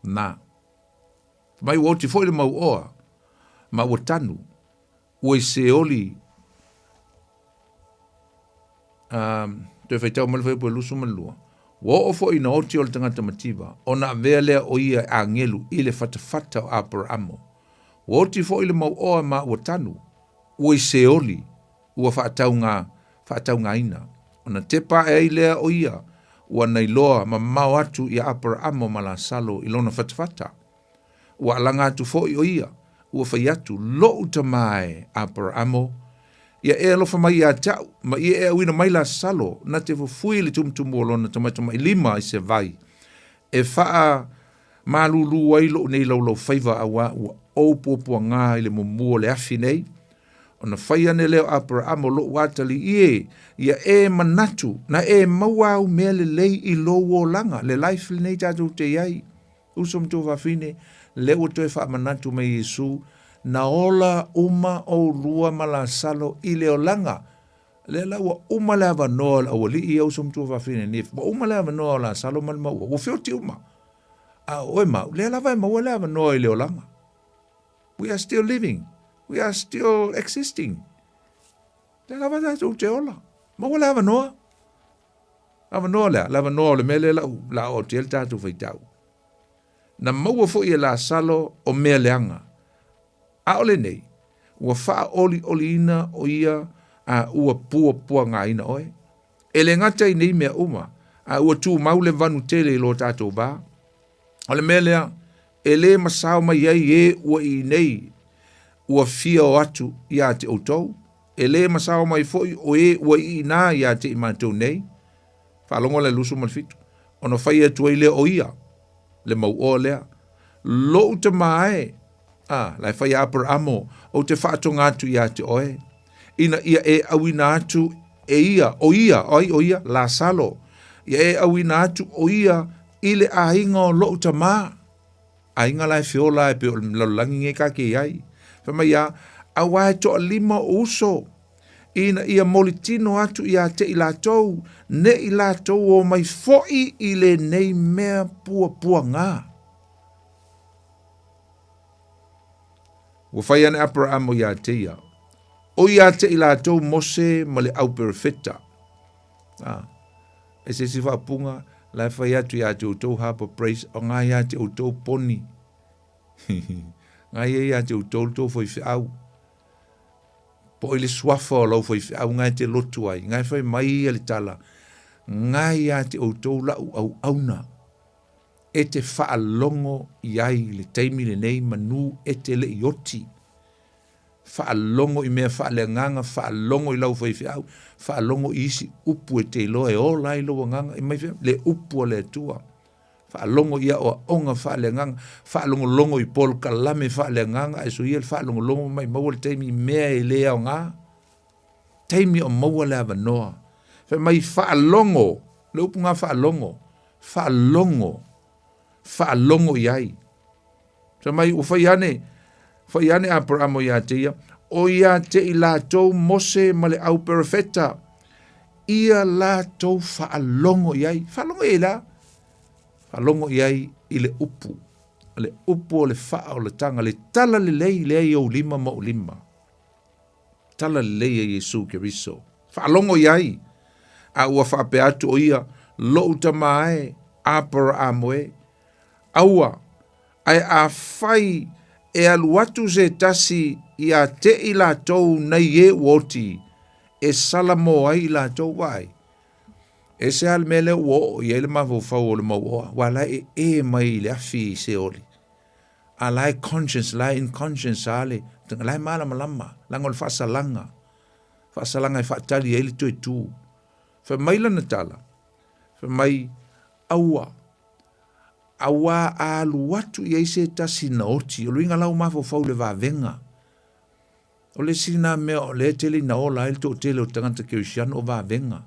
Na. Mai ua oti foi le mauoa, ma ua tanu, Ua i Seoli, a, toe faitau mai le fuaiupu e 22, Ua oo foi ina oti o le tagata mativa, ona avea lea o ia e agelu i le fatafata o Aperaamo. Ua oti foi le mauoa ma ua tanu, ua i Seoli, ua faatauga, faataugaina. Ona tepa ae ai lea o ia, ua nailoa mamao atu ia Aperaamo ma Lasalo i lona fatafata. Ua alaga atu foi o ia, ua fai atu, Loʻu tama e, Aperaamo, ia e alofa mai ia te a'u, ma ia e auina mai Lasalo, na te fufui i le tumutumu o lona tamaitamailima i se vai, e faamalūlū ai loʻu nei laulaufaiva auā ua ou puapuagā i le mumu o le afi nei. Ona fai ane lea o Aperaamo, Loʻu atalii e, ia e manatu, na e maua au mea lelei i lou olaga, le life lenei tatou te i ai. Uso ma tuafafine, lea ua toe faamanatu mai Iesu, na ola uma oulua ma Lasalo i le olaga. Lea la ua uma le avanoa o le aualii ia uso ma tuafafine nei, ua uma le avanoa o Lasalo ma le maua, ua feoti uma. A o oe ma au, lea lava e maua le avanoa i le olaga. We are still living. We are still existing. Lea lava tatou te ola. Maua le avanoa. Avanoa lea, le avanoa o le mea lea lau la oo atu i ai le tatou faitau. Na maua foi e Lasalo o mea leaga. A o lenei, ua faaolioliina o ia a ua puapuagaina oe. E le gata i nei mea uma, a ua tumau le vanu tele i lo tatou va. O le mea lea, e le masao mai ai e ua i inei, ua fia o atu ia te outou, E le masao mai foi o e ua i inā iā te i matou nei. Faalogo le 27. Ona fai atu ai lea o ia. Le mauoa lea, Lou tama e, a, la e fai a Aperaamo, ou te faatoga atu ia te oe, ina ia e auina atu e ia, o ia, o ai o ia? Lasalo, ia e auina atu o ia i le aiga o lou tama. Aiga la e feola e pei o le lalolagi nei ka ke i ai. Fai mai a, auā e toalima o uso, ina ia molitino atu ia te i latou, ne i latou o mai foʻi i lenei mea puapuaga. Ua fai ane Aperaamo ia te ia, o ia te i latou Mose ma le au perofeta. Ah, e se isi faapuga, la e fai atu ia te outou Harbour Praise, o ngā ia te outou poni. Ngā ia ia te outou le tou faifeau. Po i le suafa o lau faifeau ngā e te lotu ai, ngā e fai mai ia le tala, ngā ia te outou lau auauna. E te faalogo i ai i le taimi lenei manu e te le i oti. Faalogo i mea faaleagaga, faalogo i lau faifeau, faalogo i isi upu e te iloa e ola ai lou agaga, i mai fea? Le upu a le Atua. Faalogo i aoaoga faaleagaga, faalogologo i polokalame faaleagaga, ae soia le faalogologo ma maimau le taimi i mea e le aoga. Taimi o maua le avanoa. Fai mai faalogo, le upu ngā faalogo, faalogo, faalogo i ai. Fai mai ua fai ane, fai ane Aperamo ia te ia, o ia te i latou Mose ma le au perofeta, ia latou faalogo i ai. Faalogo i ai la? Faalogo i ai i le upu. Le upu o le faaolataga, le tala lelei lea i ou lima ma ou lima. Tala lelei e Iesu Keriso. Faalogo i ai, a ua faapea atu o ia, Loʻu tama e, Aperaamo e. Aua, ae afai e alu atu se tasi ia te i latou nei e ua oti, e salamo ai i latou, vaai. Ese lava le mea lea ua oo i ai le mafaufau o le mauoa, aua la e ee mai i le afi i Seoli. A la e conscience, la e in conscience a le, la e malamalama, leaga o le faasalaga, faasalaga e faatali ai le toe tu. Fai mai lana tala, fai mai, aua, auā a alu atu i ai se tasi na oti, o le uiga la ua mafaufau i le vavega. O le isi lena mea o lea e tele ina ola ai le toatele o tagata kerisiano o vavega.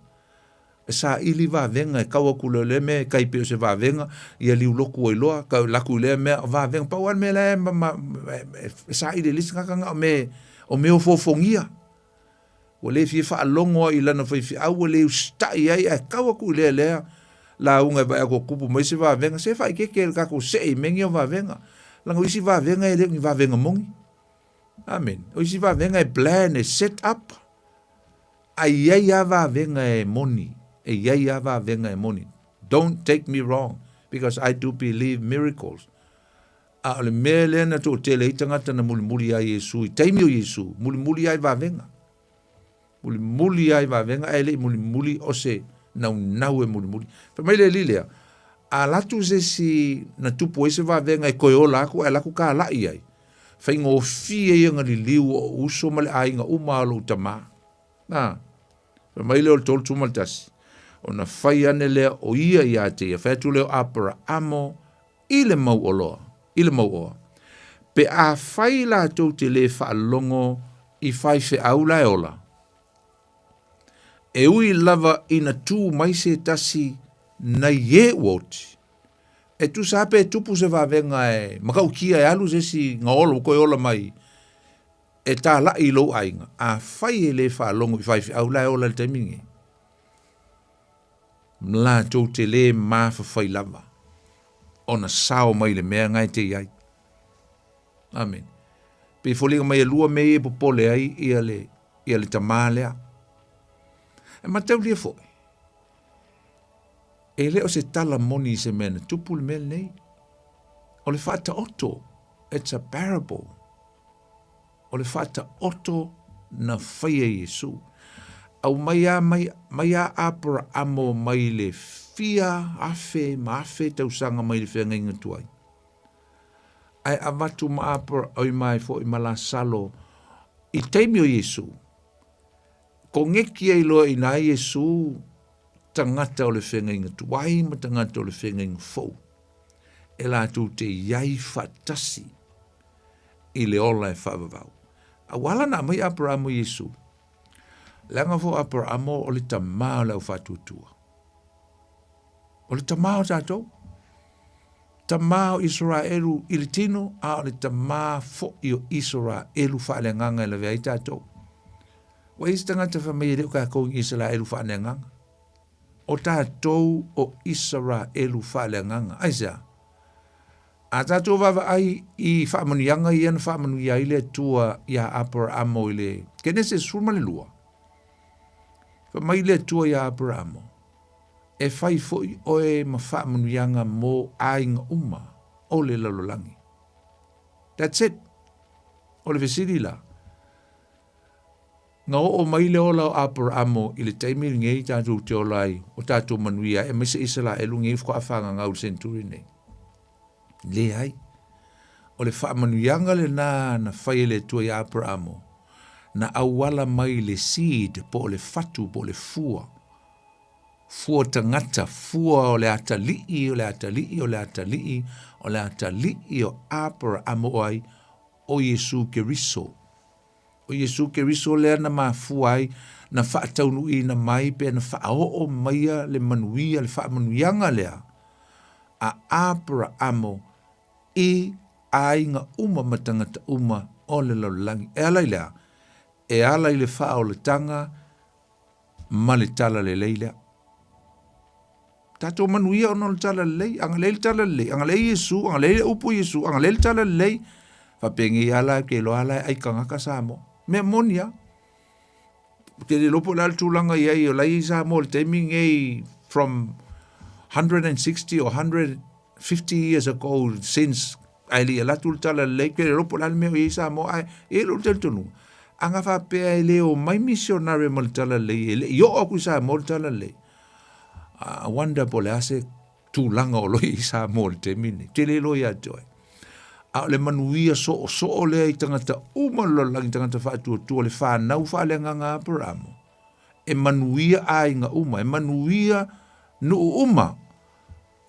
E saili vavega e kau atu loa i lea mea e tai pei o se vavega, ia liu lotu ai loa, kau alu atu i lea mea o vavega. Pau lava le mea la e saili e le isi tagata na o mea o mea ofoofogia. Ua le fia faalogo ai i lana faifeau, ua le usitai ai ae kau atu i lea lea lauga e vaai atu ua tupu mai se vavega, se faaeteete i le tatou see i mea nei o vavega. Leaga o isi vavega e le o ni vavega moni. Amene. O isi vavega e plan, e set up. A i ai lava vavega e moni. E i ai lava vavega e moni. Don't take me wrong, because I do believe miracles. A o le mea lea na toatele ai tagata na mulimuli ia Iesu i taimi o Iesu, mulimuli lava i vavega. Mulimuli lava i vavega ae le i mulimuli o se naunau e mulimuli. Fai mai le alii lea, a alu atu se isi na tupu ai se vavega e toe ola atu ae alu atu talai ai, faigofie ia ona liliu o ou uso ma le aiga uma o lou tama. Na, fai mai lea o le 31, ona fai ane lea o ia ia te ia, fai atu lea o Aperaamo i le mauoloa, i le mauoa, pe afai latou te le faalogo i faifeau la e ola, e ui lava ina tu mai se tasi nai e ua oti, e tusa lava pe tupu se vavega e matautia e alu se isi na ola ua toe ola mai e talai i lou aiga, afai e le faalogo i faifeau la e ola i le taimi lenei, latou te le mafafai lava ona sao mai le mea na e te i ai. Amene. Pei foliga mai e lua mea ia e popole ai ia le, ia le tamā lea. E mataulia foi, e le o se tala moni i se mea na tupu le mea lenei. O le faataoto, it's a parable. O le faataoto na faia e Iesu. Aumai a mai, mai a Aperaamo mai le fia afe ma afe tausaga mai le feagaiga tuai. Ae avatu ma Apera, oi mai foi ma Lasalo i taimi o Iesu. Koneki ai loa i na Iesu tagata o le feagaiga tuai ma tagata o le feagaiga fou. e latou te i ai faatasi i le ola e faavavau. A ua ala ona aumai Aperamo i Iesu, leaga foi o Aperamo o le tamā o le aufaatuatua. O le tamā o tatou. Tamā o Isaraelu i le tino, a o le tamā foi o Isaraelu faaleagaga e lavea ai tatou. Ua i ai se tagata fai mai e le o tatou ni Isaraelu faaleagaga. O tatou o Isaraelu faaleagaga. Aisea? A tatou vaavaai i faamanuiaga ia na faamanuia ai le Atua iā Aperaamo i le Kenese 12, fai mai le Atua iā Aperaamo, E fai foi oe ma faamanuiaga mo aiga uma o le lalolagi. That's it. O le fesili la, Na oo mai le ola o Aperaamo i le taimi lenei tatou te ola ai, o tatou manuia ai, aemaise Isaraelu nei faatoa fagagau i le senturi nei. Leai. O le faamanuiaga lena na fai e le Atua iā Aperaamo, na auala mai le seed po o le fatu po o le fua, fua tagata, fua o le atalii, o le atalii, o le atalii, o le atalii o Aperaamo o ai? O Iesu Keriso. O Iesu Keriso lea na mafua ai na faataunuuina mai pe na faaoo maia le manuia, le faamanuiaga lea a Aperaamo i aiga uma ma tagata uma o le lalolagi. E ala i le a? E ala i le faaolataga ma le talalelei lea. Tatou manuia ona o le talalelei, agalelei le talalelei, agalelei Iesu, agalelei le upu Iesu, agalelei le talalelei. Faapengei lava la, ke iloa la e ai kangaka Samoa. Mea moni lava. Ou te le iloa po o le a le tulaga i ai o la e i ai Samoa i le taimi lenei from 160 or 150 years ago since ae le i alu atu le talalelei, ou te le iloa po o le a le mea o i ai Samoa, ae e i ai lou talitonuga, a na faapea e le omai misionare ma le talalelei, e le i oo atu i Samoa le talalelei, I wonder po o le a se tulaga o lo o i ai Samoa i le taimi lenei. Ou te le iloa ia te oe. A o le manuia soosoo lea i tagata uma o le lalolagi, tagata faatuatua, le fanau faaleagaga a Aperamo, e manuia aiga uma, e manuia nuu uma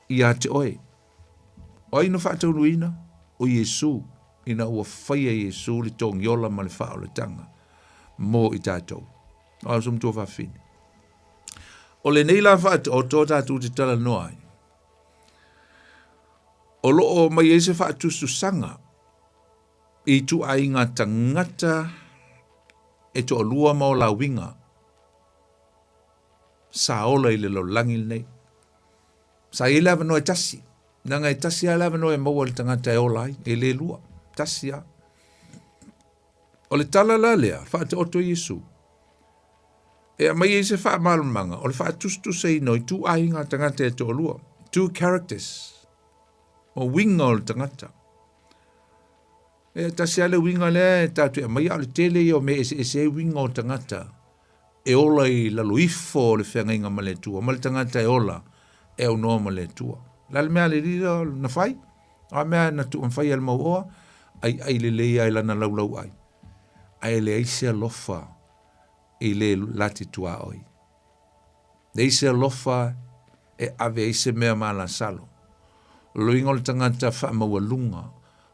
ia te oe. O ai na faataunuuina? O Iesu, ina ua faia Iesu le togiola ma le faaolataga mo i tatou. O au matua faafine. O lenei la faataoto tatou te talanoa ai. O lo o mai ai se faatusatusaga i ituaiga tagata e toalua ma o la uiga sa ola i le lalolagi lenei. Sa i ai le avanoa e tasi, leaga e tasi lava le avanoa e maua e le tagata e ola ai, e le lua, tasi lava. O le tala la lea, faataoto Iesu, e aumai ai se faamalamalamaga o le faatusatusaina o ituaiga tagata e toalua, two characters, o uiga o le tagata. E tasi lava le uiga lea e tatou te aumaia, a o le tele ia o mea e eseese ai uiga o tagata e ola i lalo ifo o le feagaiga ma le Atua, ma le tagata e ola e aunoa ma le Atua. O le a le mea a le alii lea na fai? O a mea na tuu fai e le mauoa? Aiai lelei lava i lana laulauai, ae leai se alofa i le lati tuaoi. Leai se alofa e ave ai se mea malasalo. O le uiga o le tagata faamaualuga,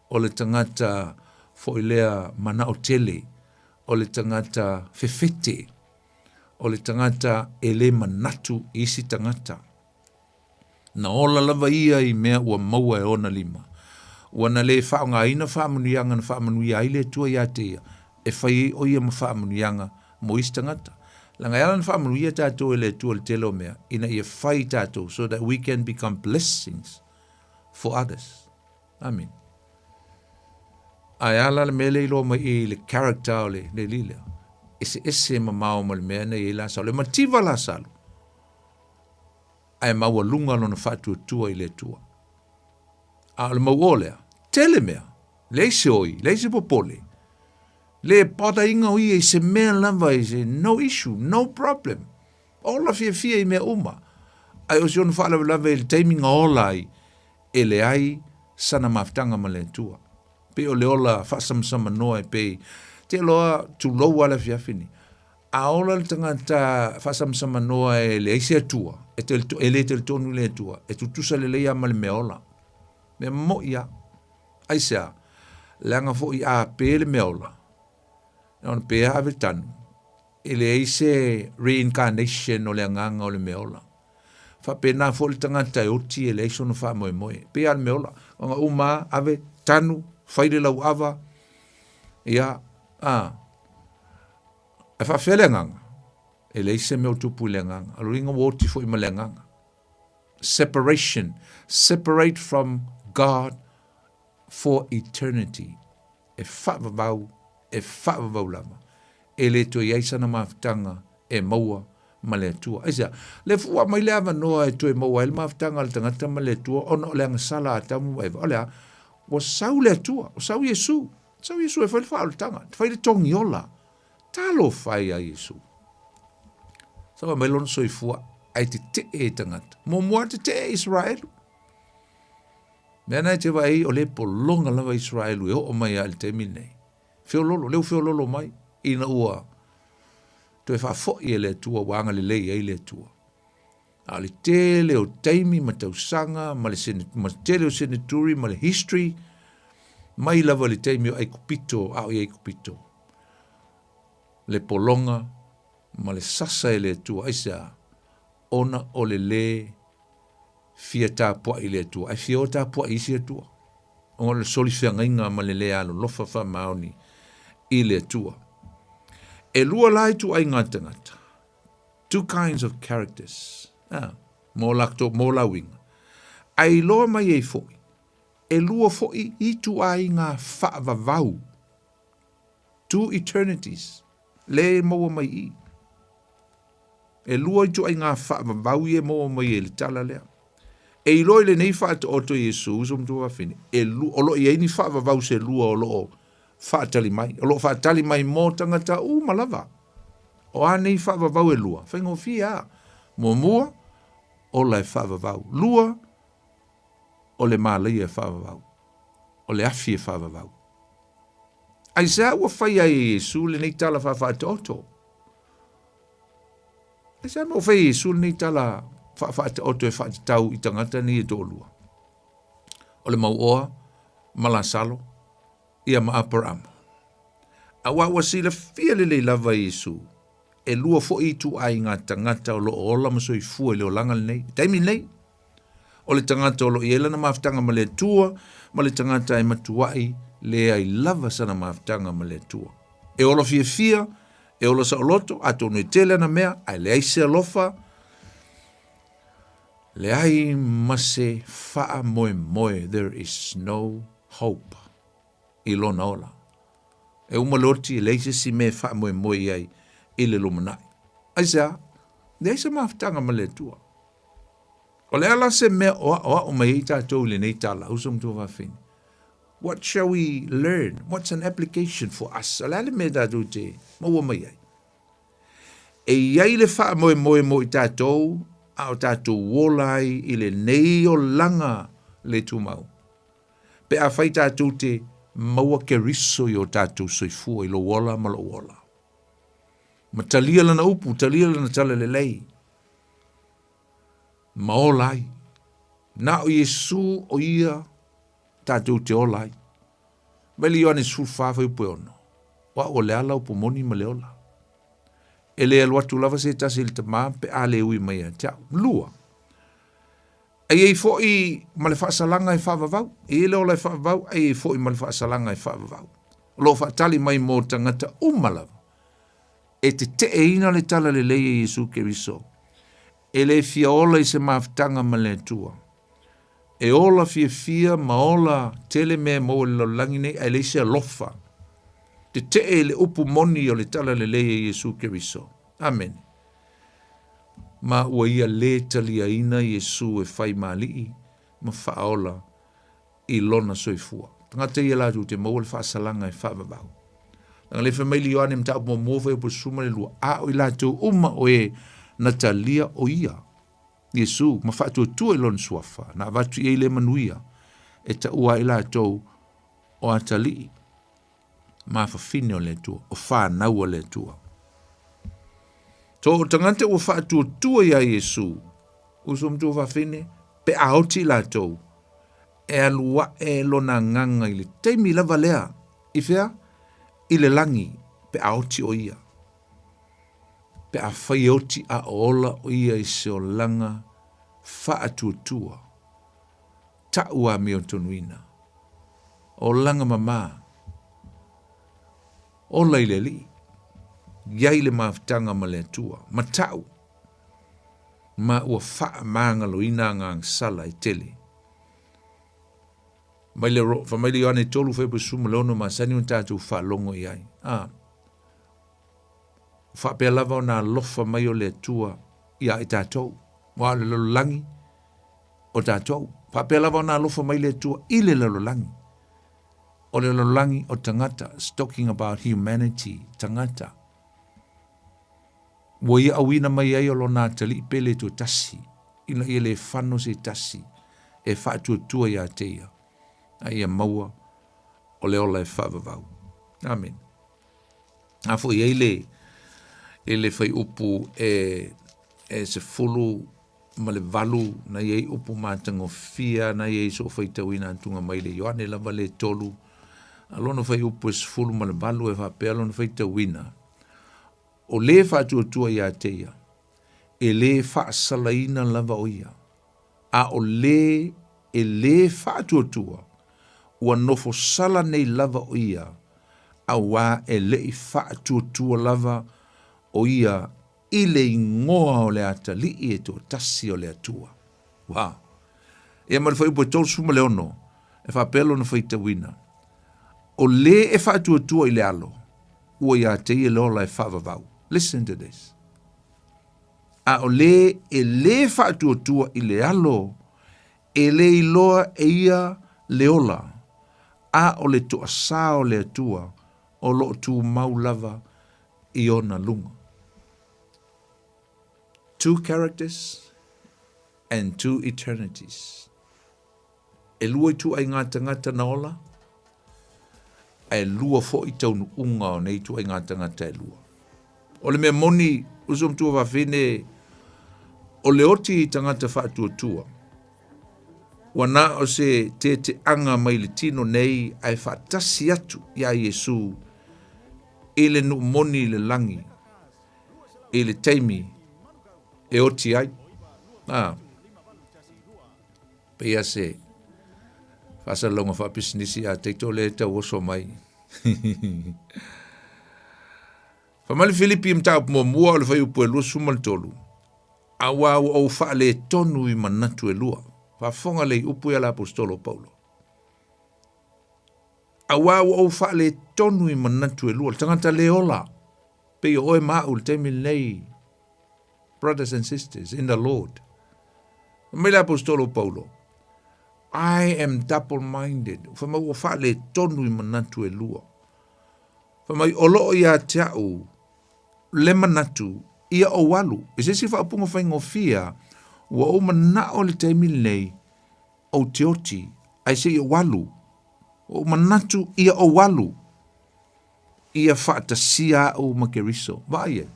o le tagata foi lea manao tele, o le tagata fefete, o le tagata e le manatu i isi tagata. Na ola lava ia i mea ua maua e ona lima. Ua na le faaaogaina faamanuiaga na faamanuia ai le Atua ia te ia, e fai ai o ia ma faamanuiaga mo isi tagata. Leaga e ala ona faamanuia tatou e le Atua i le tele o mea, ina ia fai tatou so that we can become blessings for others. Amene. Ae a la le mea lea i iloa mai i le character o le alii lea? Eseese mamao ma le mea na i ai Lasalo. E mativa Lasalo, ae maualuga lona faatuatua i le Atua. A o le mauō lea, tele mea, leai se oi, leai se popole, le bother-ina o ia i se mea lava, i se no issue, no problem. Ola fiafia i mea uma. Ae o si ona faalavelave i le taimi na ola ai, e leai sana mafutaga ma le Atua. Pei o le ola faasamsamanoa e pei, te iloa tulou lava le afiafi nei. A ola le tagata faasamsamanoa e leai se Atua, e, e le talitonu i le Atua, e tutusa lelei lava ma le meaola. Mea moʻi lava. Aisea? Leaga foi a pe le mea ola, na ona pe ave tanu, e leai se reincarnation o le agaga o le mea ola. Faapena foi le tagata e oti e leai sona faamoemoe. E pei lava le mea ola, ona uma lava, ave, tanu, fai le lauava, ia, a. Ae faafefea le agaga? E leai se mea o tupu i le agaga. O lona uiga ua oti foi ma le agaga. Separation, separate from God for eternity. E faavavau, e faavavau lava. E le toe i ai sana mafutaga e maua ma le Atua. Aisea? Le fua mai le avanoa e toe maua ai le mafutaga a le tagata ma le Atua ona o le agasala a Atamu ma Eva. O le a? Ua sau le Atua, ua sau Iesu. Sau Iesu e fai le faaolataga, fai le togiola. Talofa e ia Iesu. Sau mai lona soifua ae tetee e tagata. Muamua tetee Israelu. Mea na e te vaai o le pologa lava Israelu e oo mai lava i le taimi lenei. Feololo, lea ua feololo mai ina ua toe faafoi e le Atua ua agalelei ai le Atua. A o le tele o taimi ma tausaga ma le, ma le tele o seneturi ma le history mai lava i le taimi o Aikupito a o i Aikupito. Le pologa ma le sasa e le Atua. Aisea? Ona o le lē fia tapuai i le Atua, ae fia o tapuai i isi Atua. Ona o le solifeagaiga ma le lē alolofa faamaoni i le Atua. E lua la ituaiga tagata. Two kinds of characters. Ah, mō latou, mō la uiga. Ae iloa mai ai foi, e lua foi ituaiga faavavau. Two eternities. Le maua mai i. E lua ituaiga faavavau ia e maua mai ai i le tala lea. E iloa i lenei faataoto Iesu, uso ma tuafafine, e lu, o lo o i ai ni faavavau se lua o lo o faatali mai, o lo o faatali mai mo tagata uma lava. O a nei faavavau e lua? Faigofie lava. Muamua, ola e faavavau. Lua, o le mālaia e faavavau. O le afi e faavavau. Aisea ua fai ai e Iesu lenei tala faafaataoto? Aisea mea ua fai e Iesu lenei tala faafaataoto e faatatau i tagata nei e toalua? O le mauoa ma Lasalo, ia ma Aperamo. Aua ua silafia lelei lava e Iesu, e lua foi ituaiga tagata o lo o ola ma soifua i le olaga lenei, i le taimi lenei. O le tagata o lo o i ai lana mafutaga ma le Atua, ma le tagata e matuai leai lava sana mafutaga ma le Atua. E ola fiafia, e ola saoloto, atonu e tele ana mea, ae leai se alofa, leai ma se faamoemoe, there is no hope i lona ola. E uma le oti, e leai se isi mea e faamoemoe i ai i le lumanai. Aisea? Leai se mafutaga ma le Atua. O le a la se mea o aʻoaʻo mai ai tatou i lenei tala, uso ma tuafafine? What shall we learn? What's an application for us? O le a le mea tatou te maua mai ai? E i ai le faamoemoe mo i tatou a o tatou ola ai i lenei olaga le tumau. Pe afai tatou te maua Keriso i o tatou soifua i lou ola ma lou ola. Ma talia lana upu, talia lana talalelei. Ma ola ai. Na o Iesu o ia tatou te ola ai. Mai le Ioane 14 fuaiupu e 6. O au o le ala, upu moni ma le ola. E le alu atu lava se tasi i le Tama pe a le ui mai ia te au. Lua, e i ai foi ma le faasalaga e faavavau. E i ai le ola e faavavau, ae i ai foi ma le faasalaga e faavavau. O lo o faatali mai mo tagata uma lava e teteeina le talalelei e Iesu Keriso. E le fia ola i se mafutaga ma le Atua. E ola fiafia ma ola tele mea e maua i le lalolagi nei, ae leai se alofa. Tetee i le upu moni o le talalelei e Iesu Keriso. Amene. Ma ua ia lē taliaina Iesu e fai ma Alii ma Faaola i lona soifua. Tagata ia latou te maua le faasalaga e faavavau. Leaga lea fai mai le Ioane mataupu muamua fuaiupu 12, a o i latou uma o e na talia o ia, Iesu, ma faatuatua i lona suafa, na avatu i ai le manuia e taua ai latou o atalii ma afafine o le Atua, o fanau a le Atua. To o tagata ua faatuatua iā Iesu, uso ma tuafafine, pe a oti latou, E alu aʻe lona agaga i le taimi lava lea, i fea? I le lagi, pe a oti ʻo ia. Pe afai e oti a o ola ʻo ia i se olaga faatuatua, taʻu amiotonuina, olaga mamā, ola i le Alii, iai le mafutaga ma le Atua, ma taʻu, ma ua faamagaloina agaga sala e tele. Mai le, fai mai le Ioane 3 fuaiupu 16 masani ona tatou faalogo i ai. A, faapea lava ona alofa mai o le Atua iā i tatou, aua o le lalolagi o tatou. Faapea lava ona alofa mai le Atua i le lalolagi. O le lalolagi o tagata, it's talking about humanity, tagata. Ua ia auina mai ai o lona atalii pele toatasi, ina ia le fano se tasi e faatuatua iā te ia, a ia maua o le ola e faavavau. Amene. A foi ai le i le fuaiupu e e 18 na i ai upu matagofie na i ai sou faitauina atuga mai le Ioane lava le tolu a lona fuaiupu e 18 e faapea lona faitauina o lē faatuatua iā te ia e lē faasalaina lava o ia a o lē e lē faatuatua ua nofo sala nei lava o ia auā e leʻi faatuatua lava o ia i le igoa o le Atalii e toatasi o le Atua. Wow! Ia ma le fuaiupu e 36, e faapea lona faitauina, O lē e faatuatua i le Alo, ua iā te ia le ola e faavavau. Listen to this. A o lē e lē faatuatua i le Alo, e le iloa e ia le ola, a o le toasā o le Atua o lo o tumau lava i ona luga. Two characters and two eternities. Elua ituaiga tagata na ola, a elua foi taunuuga o nei ituaiga tagata elua. O le mea moni, uso ma tuafafine, o le oti i tagata faatuatua, ua na o se teteaga mai le tino nei ae faatasi atu iā Iesu i le nuu moni i le lagi i le taimi e oti ai. A, pei se faasalalauga faapisinisi a taito lea e tauoso mai. Fai mai le Filipi mataupu muamua o le fuaiupu e 23, Auā ua ou faaletonu i manatu elua. Faafofoga lelei upu ia le Aposetolo o Paulo. Auā ua ou faaletonu i manatu elua. Le tagata le ola, pei o oe ma au i le taimi lenei, brothers and sisters in the Lord. Fai mai le Aposetolo o Paulo, I am double-minded. Fai mai ua faaletonu i manatu elua. Fai mai, o lo o ia te au le manatu ia ou alu. I se isi faaupuga faigofie, ua ou manao i le taimi lenei, ou te oti, ae se i ou alu. Ua ou manatu ia ou alu, ia faatasia au ma Keriso. Vaai ai.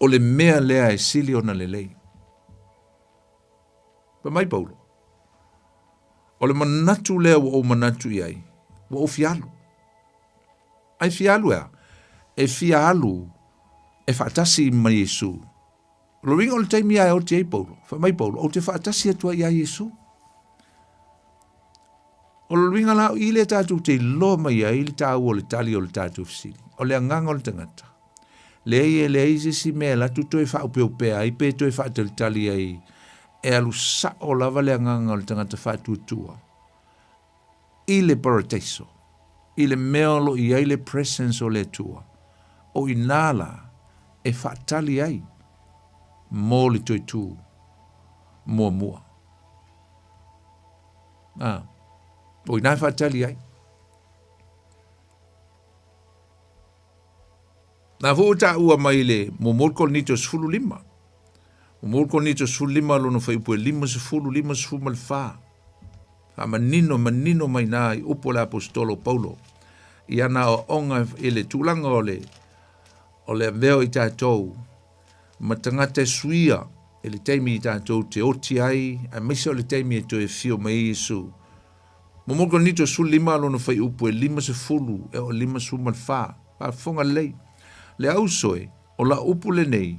O le mea lea e sili ona lelei. Fai mai Paulo, o le manatu lea ua ou manatu i ai, ua ou fia alu. Ai fia alu e a? E fia alu e faatasi ma Iesu. O le uiga o le taimi a e oti ai Paulo, fai mai Paulo, ou te faatasi atu ai ia Iesu. O le uiga la i lea tatou te iloa mai ai le taua o le tali o le tatou fesili. O le agaga o le tagata. Leai e leai se isi mea e alu atu toe faaopeopea ai pe toe faatalitali ai e alu sao lava le agaga o le tagata faatuatua i le parataiso, i le mea o lo o i ai le presence o le Atua, o i inā la e faatali ai mo le toe tū muamua. A, o inā e faatali ai. Na foi ua taua mai le muamua o le Korinito 15. Muamua o le Korinito 15 lona fuaiupu e 50, 54. Faamanino, manino mai nā i upu a le Aposetolo o Paulo i ana aoaoga i le tulaga o le o le avea o i tatou ma tagata e suia. I le taimi i tatou te oti ai, aemaise o le taimi e toe afio mai ai Iesu. Momoli Korinito 15 lona fuaiupu e 50 e oo i le 54. Faafofoga lelei. Le auso e, o lau upu lenei,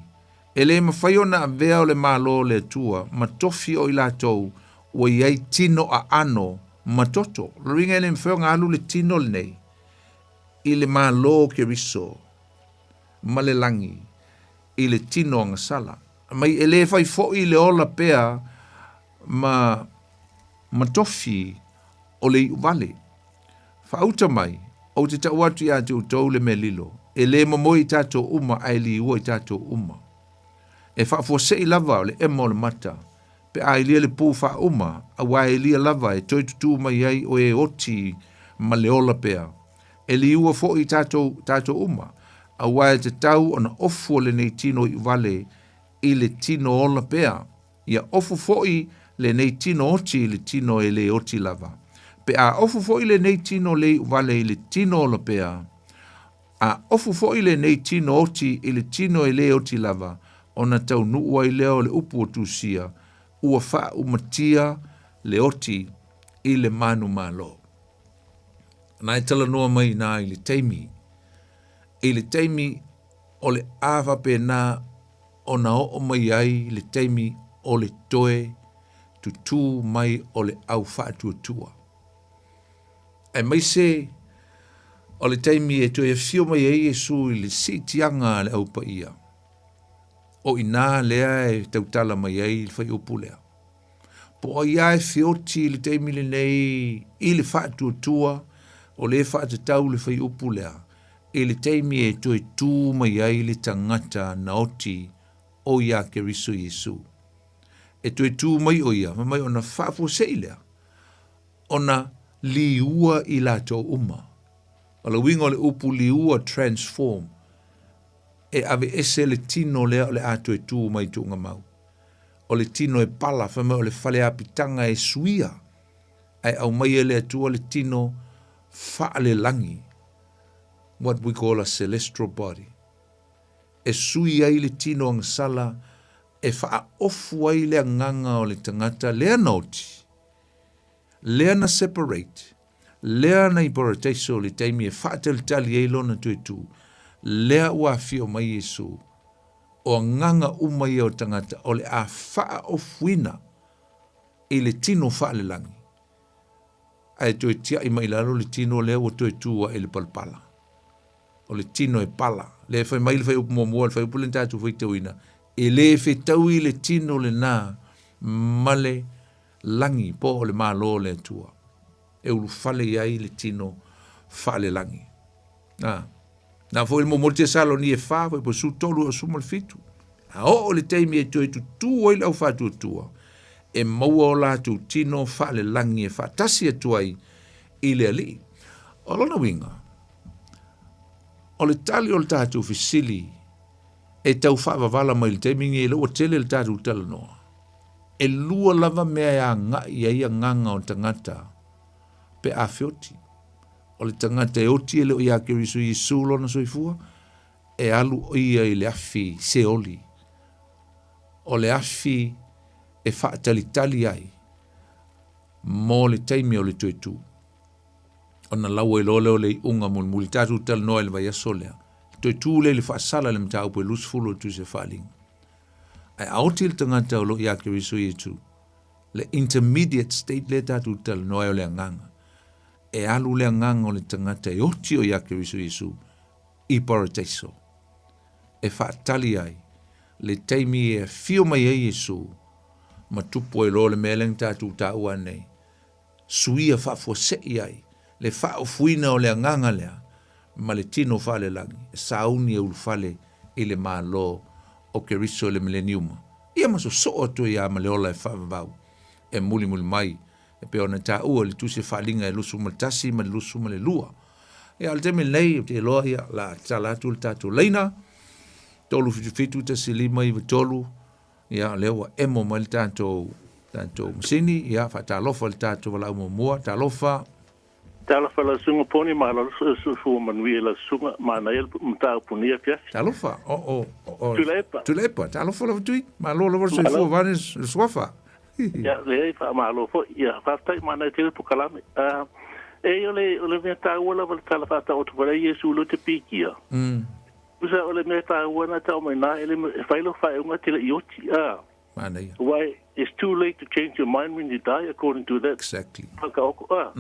e le mafai ona avea o le Malo o le Atua ma tofi o i latou ua i ai tino aano ma toto. O lona uiga e le mafai ona alu le tino lenei i le Malo o Keriso ma le lagi i le tino agasala. Mai e le fai foi le ola pea ma ma tofi o le iuvale. Faauta mai, ou te tau atu ia te outou le mea lilo, e le momoe i tatou uma ae liua i tatou uma. E faafuasei lava o le ema o le mata, pe a ilia le pū faauma, auā e ilia lava e toe tutū mai ai o e oti ma le ola pea. E liua foi i tatou, tatou uma, auā e tatau ona ofu o lenei tino iuvale i le tino ola pea. Ia ofu foi lenei tino oti i le tino e le oti lava. Pe a ofu foi lenei tino le iuvale i le tino ola pea, a ofu foi lenei tino oti i le tino e le oti lava, ona taunuu ai lea o le upu o Tusia, ua faaumatia le oti i le manumalo. Na e talanoa mai ina i le taimi, i le taimi o le a faapena ona oo mai ai le taimi o le toe tutū mai o le au faatuatua. Aemaise o le taimi e toe afio mai ai Iesu i le siitiaga a le Au Paia, o inā lea e tautala mai ai le fuaiupu lea. Po o ai lava e feoti i le taimi lenei i le faatuatua, o lea e faatatau le fuaiupu lea i le taimi e toe tū mai ai le tagata na oti o ia Keriso Iesu. E toe tū mai o ia, fai mai ona faafuasei lea, ona liua i latou uma. O le uiga o le upu liua, transform, e aveese le tino lea o le a toe tū mai tuugamau. O le tino e pala, fai mai o le fale apitaga e suia, ae aumai e le Atua le tino faalelagi, what we call a celestial body, e sui ai le tino agasala e faaofu ai le agaga o le tagata lea na oti, lea na separate, lea na i parataiso i le taimi e faatalitali ai lona toe tū, lea ua afio mai Iesu, o agaga uma ia o tagata o le a faaofuina i le tino faalelagi, ae toe tiai mai i lalo le tino lea ua toe tū ae i le palapala. O le tino e pala. Lea e fai mai le fuaiupu muamua, le fuaiupu lea na tatou faitauina, e le fetaui le tino lenā ma le lagi po o le Malo o le Atua, e ulufale i ai le tino faalelagi. Na, na foi le momoli Tesaloni e fa, foi po su tolu e o suma le fitu. A oo le taimi e toe tutū ai le au faatuatua, e maua o latou tino faalelagi e faatasi atu ai i le Alii. O lona uiga, o le tali o le tatou fesili e tau faavavala mai le taimi lenei, lea ua tele le tatou talanoa, e lua lava mea e agai i ai agaga o tagata pe a feoti. O le tagata e oti e le o ia Keriso Iesu lona soifua, e alu o ia i le afi seoli. O le afi e faatalitali ai mo le taimi o le toe tū. Ona lau ai loa lea o le iuga mulimuli. Tatou talanoa i le vaiaso lea. Toe tū lea i le faasala i le mataupu e 20 o le Tusi a Faaaliga. Ae a oti le tagata o lo o ia Keriso Iesu, le intermediate state lea tatou talanoa ai o le agaga. E alu le agaga o le tagata e oti o ia Keriso Iesu i parataiso e faatali ai le taimi e afio mai ai Iesu ma tupu ai loa le mea lea na tatou taua nei, suia faafuasei ai le faaofuina o le agaga lea ma le tino faalelagi e sauni e ulufale i le Malo o Keriso i le Mileniuma, ia ma sosoo atu ai lava ma le ola e faavavau e mulimuli mai e pei ona taua i le Tusi Faaaliga e 21 ma le 22. Ia, o le taimi lenei, ou te iloa, ia, o le a tatala atu le tatou laina, 377 1593, Ia, o lea ua emo mai le tatou, tatou masini. Ia, faatalofa i le tatou valaau muamua. Talofa. Talofa lau susuga Poni, malo le soifua manuia i lau susuga, manaia le mataupu nei afiafi. Talofa, o, o, o, Tuilaepa. Tuilaepa, talofa lava Tui, malo lava le soifua vaeane le suafa. Ia, leai, faamalo foi. Ia, faafetai, manaia tele polokalame. Ah, e o le, o le mea taua lava le tala faataoto foi lea Iesu lea te pikia. Tusa o le mea taua na tau mai na, e le, e fai lau faaiuga te le i oti. Ah, Manaia. Why, it's too late to change your mind when you die, according to that. Exactly. Whakaoko, ah.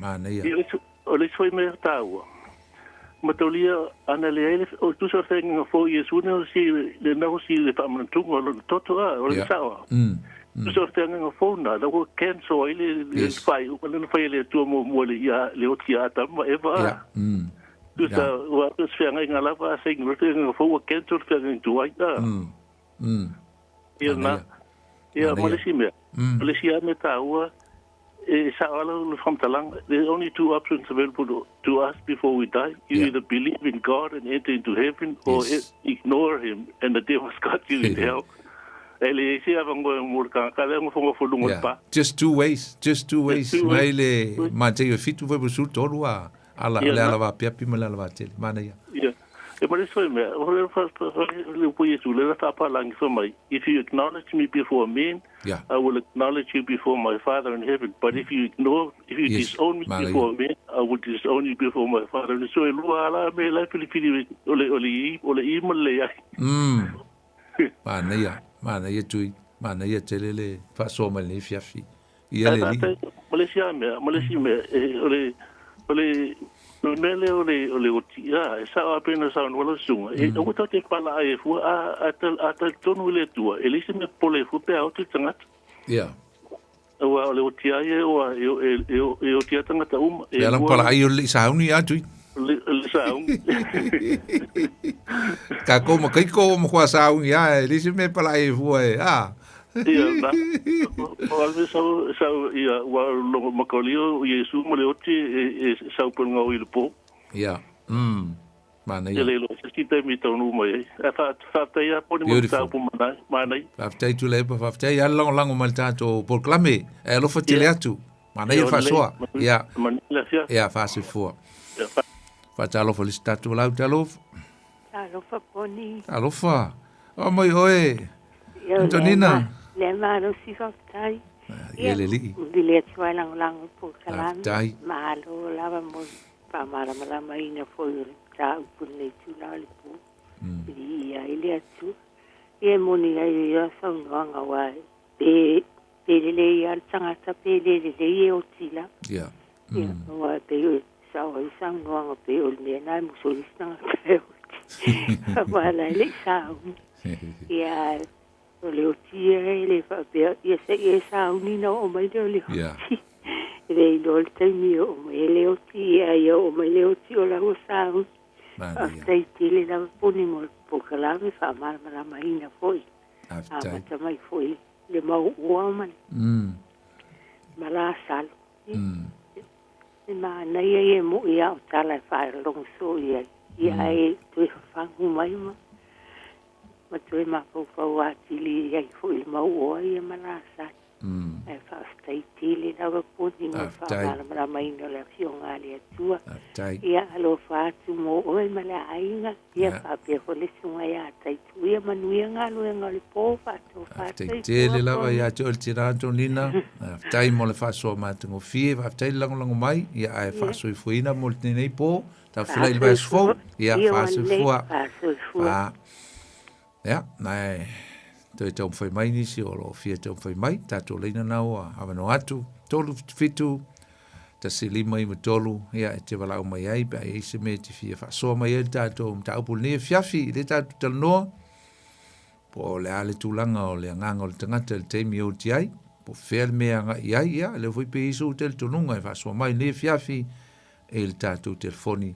Manaia. Ia, o le isi foi mea taua, mataulia ana le ai le, o tusa o le whainga fo i Iesu ne si le na si le whaamanatuga o lona toto, ah, o le sao, ah. Tusa o le whainga fo na, la ua cancel ai le, le whai, o le whai le atua mo mua le ia, le oti a Adamu ma Eva, ah. Tusa, ua atu se whainga lava, a saingi, o le whainga fo ua cancel le whainga tuai, ah. Ia na. Ia, ma le isi mea. O le isi lava mea taua, e sao lava le faamatalaga, there are only two options available to, to us before we die. You either believe in God and enter into heaven or ignore him and the devil's got you in hell. E leai se avanoa mo le tagata lea nofonofo i luga o le pa. Just two ways, just two ways. Mai le Mateo e fitu foi po tolu a ala, le ala vaapiapi ma le ala vaatele. Manaia. Ia. E ma le isi foi mea, o le le upu Iesu, le la faapalangi fai mai, If you acknowledge me before men, I will acknowledge you before my Father in heaven. But if you ignore, if you disown me before men, I will disown you before my Father in So e lua ala mea la e filifili o le, o le i, o le i ma le leai. Manaia, manaia Tui, manaia tele le faasoa mai lenei afiafi. Ia le alii. Ma le isi lava mea, ma le isi mea, e, o le, o le, o le mea lea o le, o le oti, a, e sao lava pei ona saunoa lau susuga, e, aua tatou te palaai ai fua, a, a, a talitonu i le Atua, e leai se mea popole ai fua pe a oti le tagata. Ia. Aua o le oti lava ia, ua, e, e, e, e oti lava tagata uma. E ala palaai o le lei sauni a Tui. Le, le sauni. Kākou ma kaiko o makoa sauni a, e leai se mea palaai ai fua e, a. Ia, na, o alme sau, sau, ia, ua logo makalia o Iesu ma le oti e, e sau pe ngau i le po. Ia, manaia. Ia le iloa se si taimi taunuu mai ai. Ae fa, faafetai lava Poni mo le mataupu manai, manai. Faafetai Tuilaepa, faafetai lava le lagolago mai i le tatou polokalame. E alofa tele atu. Manaia le faasoa. Ia. Ia, faasoifua. Faatalofa i le isi tatou lau, talofa. Talofa Poni. Talofa. O mai oe. Antonina. Le malosi faafetai. Ia le alii. Vili atu ai lagolago polokalame. Faafetai. Malo lava mo le faamalamalamaina foi o le mataupu i lenei itula o le po. Viia ai le Atua. Ia e moni ai ia saunoaga aua pe pe lelei lava le tagata pe le lelei e oti lava. Ia. Ia, aua pei o sao ai saunoaga pei o le mea lena e musu ai isi tagata e oti. Aua la e le i sauni. Ia, o le oti ia e le faapea, ia se i e sauni ona oo mai lea o le oti. E le iloa le taimi e oo mai ai le oti, ia ia oo mai le oti o la ua sauni. Faafetai tele lava Poni mo le polokalame faamalamalamaina foi. Amata mai foi le mau ua ma le ma Lasalo. E manaia ia e moʻi a o tala e faalogo soo i ai. Ia ae toe fafagu mai ma ma toe mafaufau atili i ai foi le mau oa ia ma Lasalo. Ae faafetai tele lava Poni mo le faamalamalamaina o le Afioga a le Atua. Ia alofa atu mo oe ma le aiga, ia faapea foi le Susuga ia Taitu. Ia manuia galuega o le po, faatofa atu Faafetai tele lava ia te oe le tina Antonina. Faafetai mo le faasoa matagofie, faafetai le lagolago mai, ia ae faasoifuaina mo lenei po. Tafefulai i le vaiaso fou. Ia faasoifua. Faasoifua. Ia, ae toe taumafai mai nisi o lo o fia taumafai mai, tatou laina na ua avanoa atu, 377 1593, ia e te valaau mai ai pe a i ai se mea e te fia faasoa mai ai le tatou mataupu i lenei afiafi, i le tatou talanoa, po o le a le tulaga o le agaga o le tagata i le taimi e oti ai, po o fea le mea e agai i ai, ia, lea foi pe i ai sou talitonuga e faasoa mai i lenei afiafi i le tatou telefoni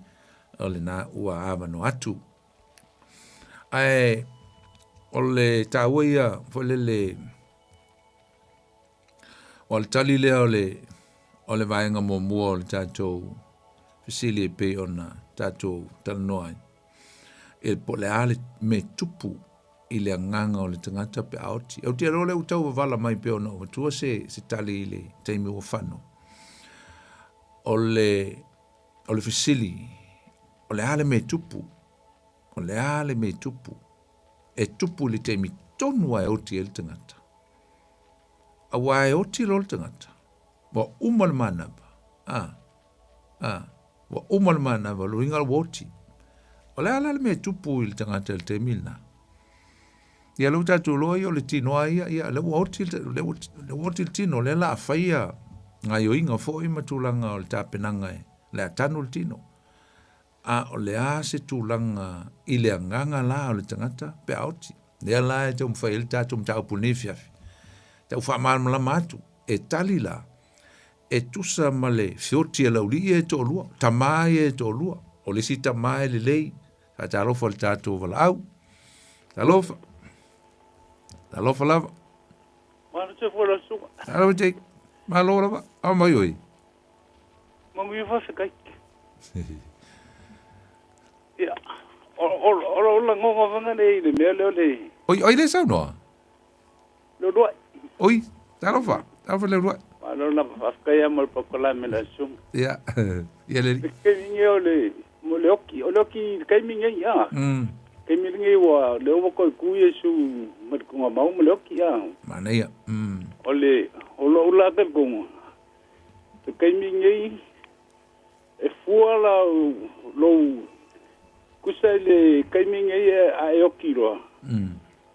o lena ua avanoa atu. Ae o le taua ia foi lele o le tali lea o le o le vaega muamua o le tatou fesili e pei ona tatou talanoa ai. E po o le a le mea tupu i le agaga o le tagata pe a oti. Ou te iloa lea ua tau wavala mai pei ona ou avatua se, se tali i le taimi ua fano. O le, o le fesili, o le a le mea e tupu? O le a le mea e tupu? E tupu i le taimi tonu lava e oti ai le tagata. Aua e oti loa le tagata, ua uma le manava. A, a, ua uma le manava, o le uiga ua oti. O le a la le mea e tupu i le tagata i le taimi lena? Ia lea ua tatou iloa ia o le tino lava ia, ia lea ua oti le, lea ua, lea ua oti le tino, lea o le a faia gaoioiga foi ma tulaga o le tapenaga e le a tanu le tino. A o le a se tulaga i le agaga la o le tagata pe a oti? Lea la e taumafai ai le tatou mataupu i lenei afiafi, tau faamalamalama atu, e tali la, e tusa ma le feoti a le aualii ia e toalua, tama ia e toalua, o le isi tama e lelei, faatalofa i le tatou valaau, talofa, talofa lava. Malo te fua suga. Alo te, malo lava, ao mai oi. Manuia faafetai. Ia, o o o o lagoga vaga nei i le mea lea o le... Oi, oi le saunoa? Leuluai. Oi, talofa, talofa Leuluai. Malo lava, faafetai lava mo le polokalame le susuga. Ia, ia le alii. Le taimi nei o le, mo le oki, o le oki i le taimi nei, a. Taimi lenei ua, lea ua toe tu Iesu mai le tuugamau ma le oki, a. Manaia. O le, o lou la talitonuga, Le taimi nei, e fua la lou tusa i le taimi nei a e oti loa,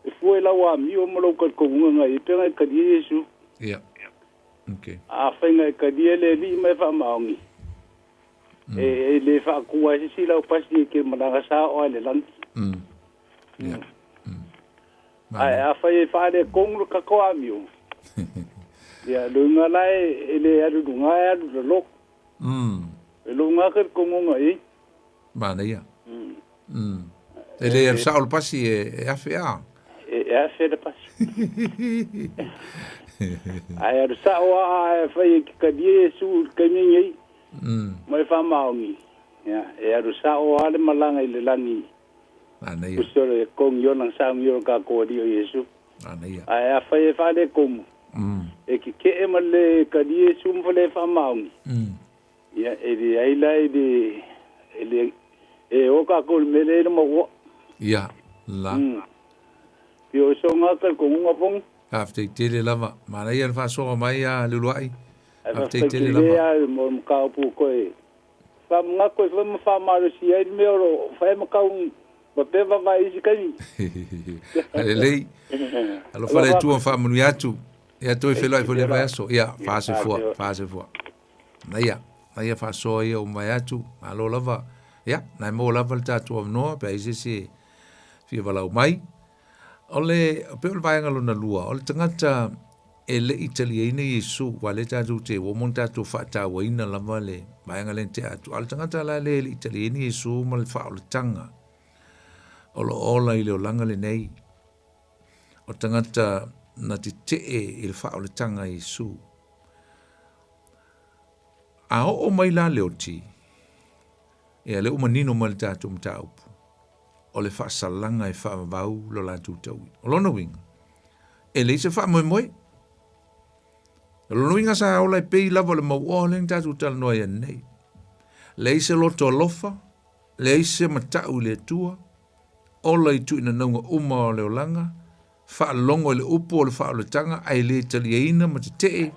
e fua i lau amio ma lou talitonuga na i ai pe na e talia Iesu. Ia. Okay. Afai na e talia le Alii ma e faamaoni, e le faatua ai se isi lau pasi e te malaga sao lava i le lagi. Ia. Ae afai e faaletonu le tatou amio, ia, lou igoa la e le alu i luga ae alu i lalo. E lou igoa talitonuga i ai. Manaia. E le alu sao le pasi e afe a? E afe le pasi. Ae alu sao lava ae afai e te talia Iesu i le taimi lenei ma e faamaoni, ia, e alu sao lava le malaga i le lagi. Manaia. Uso le kogi ona sauni o tatou Alii o Iesu. Manaia. Ae afai e faaletonu, e keke'e ma le kali Iesu ma le faamaoni, ia e leai la e le, e le, e o tatou i le mea lea i le maua. Ia, la. Pei o soga talitonuga Fono. Faafetai tele lava. Manaia le faasoa mai a Leuluai. Ae Faafetai faafetai tele tele lava. lava mo le mataupu toe Faamanatu ai foi ma faamalosia ai le mea o lo o fai ma tau ma pea vavae i isi taimi. Lelei. Alofa le Atua faamanuia atu. Ia toe feiloai foi le vaiaso. Ia, faasoifua, faasoifua. Naia, naia faasoa ia ua mavae atu. Malo lava. Ia, na e maua lava le tatou avanoa pe a i ai se isi e fia valaau mai. O le, pei o le vaega lona lua, o le tagata e le i taliaina Iesu, aua lea tatou te, ua uma ona tatou faatauaina lava le vaega lea na tea atu, a o le tagata la lea e le i taliaina Iesu ma le faaolataga o lo o ola i le olaga lenei, o tagata na tetee i le faaolataga a Iesu. A oo mai la le oti, ia lea ua manino mai le tatou mataupu, o le faasalaga e faavavau lo latou taui. O lona uiga, e leai se faamoemoe. O lona uiga sa ola e pei lava o le mauoa lea na tatou talanoa ai ananei. Leai se loto alofa, leai se matau i le Atua, ola i tuuinanauga uma o le olaga, faalogo i le upu o le faaolataga ae le taliaina ma tetee.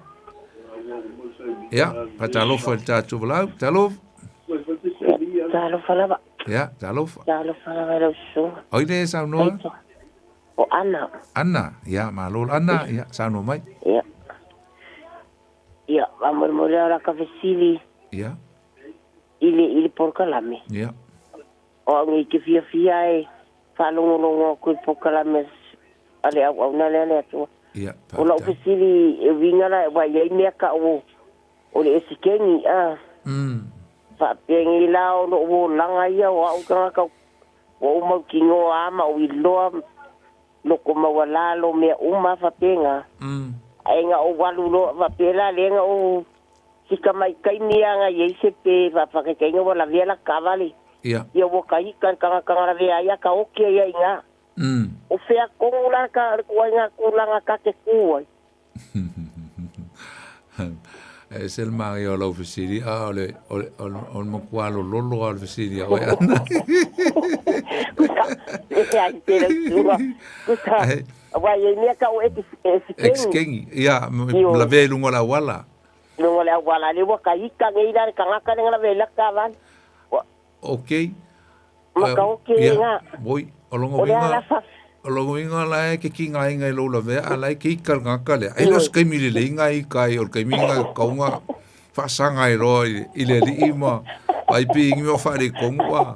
Ia, faatalofa i le tatou valaau. Talofa. Talofa lava. Ia, talofa. Talofa lava i lau susuga. Oi le saunoa? O Ana. Ana, ia, malo Ana, ia, saunoa mai. Ia. Ia, faamolemole o laka fesili. Ia. I le, i le polokalame. Ia. O au nei te fiafia e faalogologo atu i polokalame a le auauna lea a le Atua. Ia, O lau faafetai. fesili e uiga la, ua i ai mea tau o le esikeni, a. Faapea nei la o lou olaga ia o au tagata ua ou mautinoa a ma ou iloa loko maualalo mea uma faapena. Ae na ou alu loa faapea la lea na ou Si tamai taimi a na iai se pe faafaketaina ua lavea la taavale. Ia. Ia ua ta ita le tagata na lavea ai a ta oki ai ai ina. O fea tonu la ka le tuaiga tulaga ta te tu ai? E ese le manaia o lau fesili, a o le, o le, o le, o le matua lololo lava o le fesili a oe Ana. Kusa, e ai te lau susuga. Kusa, Ai. aua e i ai mea tau o ex, Ex ex-kengi. kengi, ia, Ioe. lavea i luga o le auala. Luga o le auala, lea ua ka ika nei la le tagata lea na lavea i laka taavale. Ua, Ok. ma ka oke Ia, nga. oi, o lona O le uiga, a la fa. o lona uiga la e ke kigaina i lou lavea, a la e ke ika le tagata lea. Ai le o se taimi lelei ga ika ai, o le taimi ga kauga faasaga ai loa i, i le alii ma ai piingi ma faaletonu a.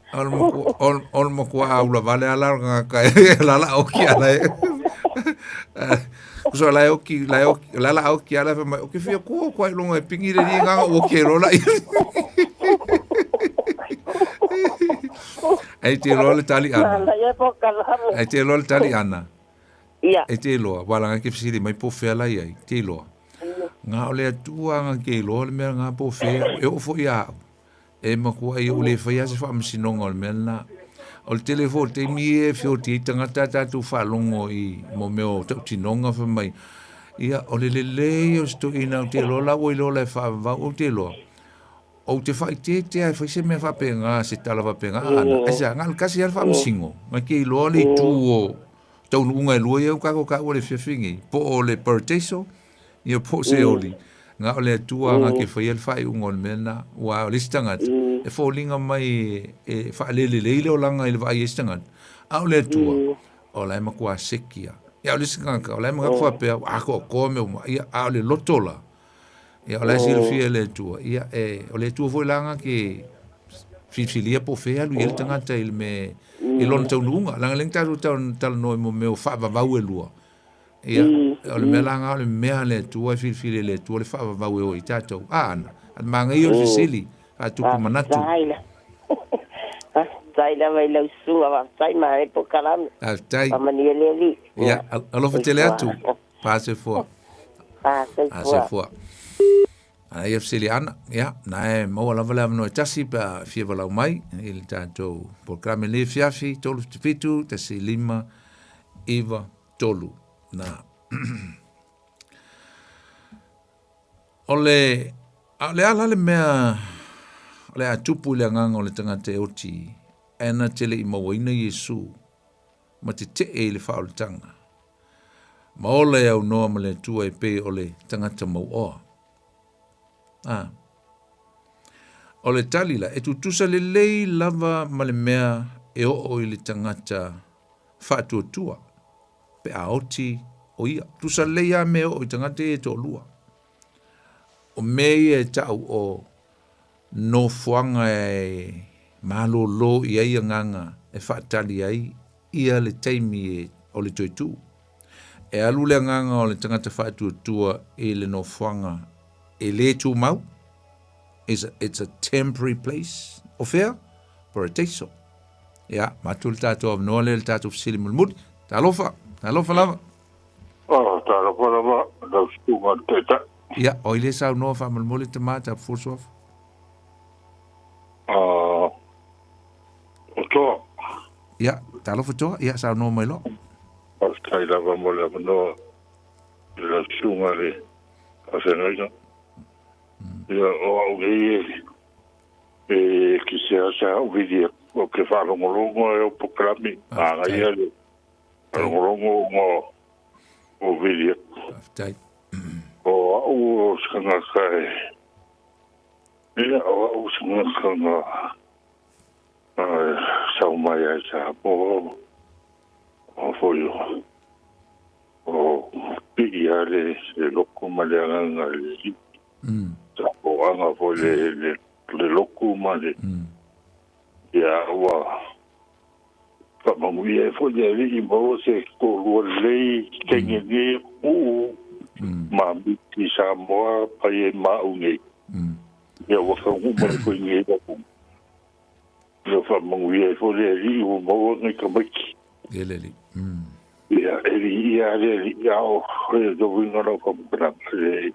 O le matua, o le matua aula vale ala le tagata e la la oki ala e. So la e oki, la e oki, la la oki ala e mai, o ke fia kua kua i longa e pingi le li nganga o ke lola i. Ai te loa le tali ana. La ia po kalame. Ai te loa le tali ana. Ia. E te loa, wala nga ke fisili mai po fea la iai, te loa. Nga o le atua nga ke loa le mea nga po fea, e o fo ia au. E matua ai o le whaia se whaamasinoga o le mea lena. O le tele fo o le taimi e whioti ai tangata a tātou whaalongo i mo mea o tautinoga wha mai. Ia, o le lelei o se toeaina o te loa la ua iloa la e whaavavau o te loa. Ou te whaitetea e whai se mea whapenga, se tala whapenga ana. Ai se, nga le kasi a le whaamasingo. Nga ke iloa le itu o taunuuga e lua ia u kako ka ua le fiafi nei. Po o le paradeiso, ia po o Seoli. Nga o le Atua nga ke whaia le whaiunga o le mea lena, ua o le isi tagata, e foliga mai e whaalelelei le olaga i le vaai e isi tagata. A o le Atua, o la e matua sekia. Ia o le isi tagata, o la e manatu faapea, ua atoatoa mea uma. Ia, a o le loto la, ia o la e silafia e le Atua. Ia, e, o le Atua foi la nga ke filifilia po o fea e alu i ai le tagata i le mea, i lona taunuuga. Leaga lea na tatou talanoa i mo mea o faavavau e lua. Ia, o le mea la nga o le mea a le Atua e filifili e le Atua le faavavau e o ai tatou. A ana, a le manaia o le fesili, faatupu manatu. Faafetai la. Faafetai lava i lau susuga, faafetai ma e polokalame. Faafetai. Faamanuia le Alii. Ia, alofa tele atu. Pasefoa. Pasefoa. Pasefoa. Ana ia fesili ana, ia, na e maua lava le avanoa e tasi pe a fia walau mai i le tātou polokalame le fiafi, 377 15 9 3. Nā. O le, a o le ala le mea, o le a tupu i le agaga o le tagata e oti, e na te le i mauaina Iesu ma te tee i le faaolataga. Ma ola e aunoa ma le Atua e pei o le tagata mauoa. A. O le tali la, e tutusa lelei lava ma le mea e oo i le tagata faatuatua pe a oti o ia. Tusa lelei lava mea e oo i tagata ia e toalua. O mea ia e tau o nofoaga e malōlō i ai agaga e faatali ai ia le taimi e o le toe tuu. E alu le agaga o le tagata faatuatua i le nofoaga e lē tumau, is a, it's a temporary place. O fea? Paradeiso. Ia, matou le tatou avanoa lea i le tatou fesili mulimuli. Talofa, talofa lava. Oh, talofa lava, lau susuga i le Taitai. Ia, o ai lea saunoa faamolemole tama ta Fuasuafa? Ah, o Toa. Ia, talofa Toa, ia saunoa mai loa. Faafetai lava mo le avanoa i lau susuga i le faafeagaiga. Ia, o au nei e e ki se au vili o ke whaalongolongo e o pokalami, māngaia le whaalongolongo o o vili. Faafetai. O au o sangaka e, ia o au sangaka nga sau mai ai sa po o foi o o pii a le le loko ma le agaga i le alii. Sa poaga foi le le le loku ma le ia ua faamanuia ai foi le alii maua se toalua lelei teine nei atunuu ma miti Samoa pai ai ma au nei. Ia ua taunuu mai foi nei atunuu. Ia faamanuia ai foi le alii ua maua nai tamaiti. Ia le alii. Ia, e viia le alii a o le uiga o lau faamatalaga le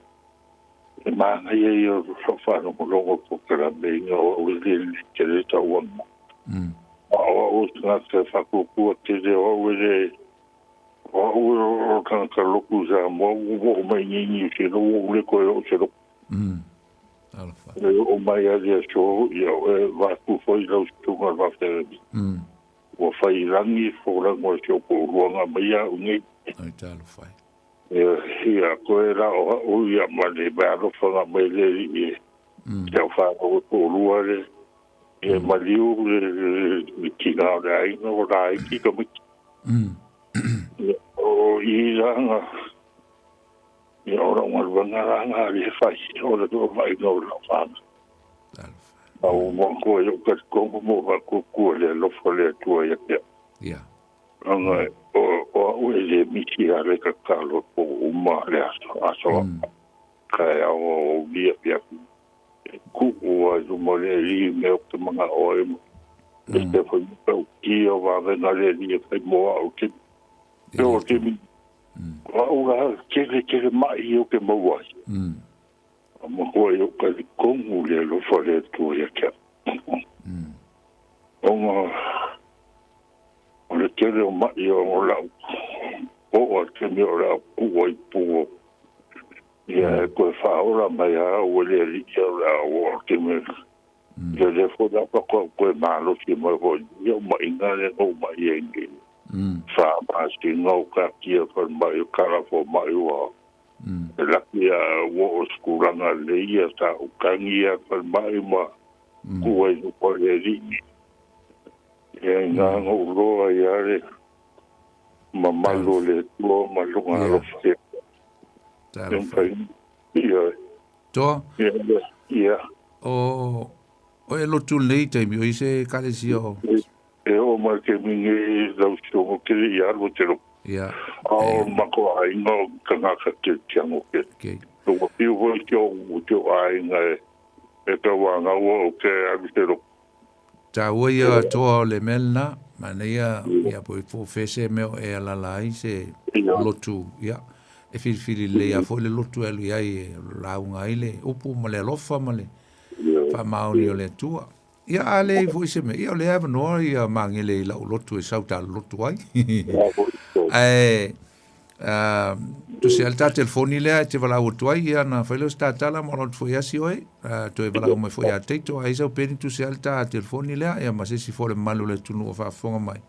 e manaia ia o lau faalogologo polokalame ina o au e le lelei tele tauaga. A o au o le tagata e faatuatua tele o au e le o au o tagata lotu i Samoa ua oo mai nei i Niu Sila ua ou le toe oo i se lotu. Talofa. E oo mai lava i le aso ia e vaatu foi lau susuga i le faafeagaiga. Ua fai i lagi folauga o si ou toalua na aumai au nei. Oi talofa e. Ia koe la o au ia ma le meaalofa na aumai e le Alii e si au fanau e toalua le e maliu le tina o le aiga o laiti tamaiti. O i la na ia o lau galuega la na lea e fai o le vaaiga o lau fanau. A ua matua i lou talitonu ma ou faatuatua i le alofa o le Atua ia te au. Leaga o au e le misi lava le tatalo po uma le aso, aso taeao aoauli afiafi. E tuu lava i luma o le Alii mea ou te manao ai ma ese foi matautia o vavega a le Alii e fai mo au i le taimi. O le taimi, o au la tele tele mai ia ou te maua ai. A matua i ou talitonu le alofa o le Atua ia te au. Ona o le tele o mai o lau oo a le taimi o le a tuu ai pua ia e toe faaola mai lava au e le Alii o le a oo a le taimi ia lea foi la faatoa ou toe malosi mai foi ia o maʻiga lea na ou maʻi ai nei 4 masina o taatia falemai o tala fomai ua e laki a ua oo i se tulaga lelei ia sa ou tagi ia falemai ma tuu ai luma o le Alii. Ia ina na ou loa ai lava le mamalu o le Atua ma lona alofa ia. Talofa. Ia. Toa. Ia. Ia. O o e lotu lenei taimi o i se ekalesia o. E oo mai le taimi nei lau susuga ou te le i alu i te lotu. Ia. A o matou aiga o tagata keritiano tele. Okay. Ua fiu foi si ou aiga e tauanau au ke alu i se lotu. Taua ia toa o le mea lena, manaia ia po o fea se mea o e alala ai se lotu, ia, e filifili lelei lava foi le lotu e alu i ai e lauga ai le upu ma le alofa ma le faamaoni o le Atua. Ia, a leai foi se mea, ia o lea e avanoa ia Magele i lau lotu e sau ta lotu ai. Ae, tusi lava le ta telefoni lea e te valaau atu ai, ia ona fai lea o se ta tala ma ona atu foi asi oe, toe valaau mai foi ia Taito, a i ai sau peni tusi lava le ta telefoni lea, ia ma se isi foi o le mamalu o le atunuu o faafofoga mai.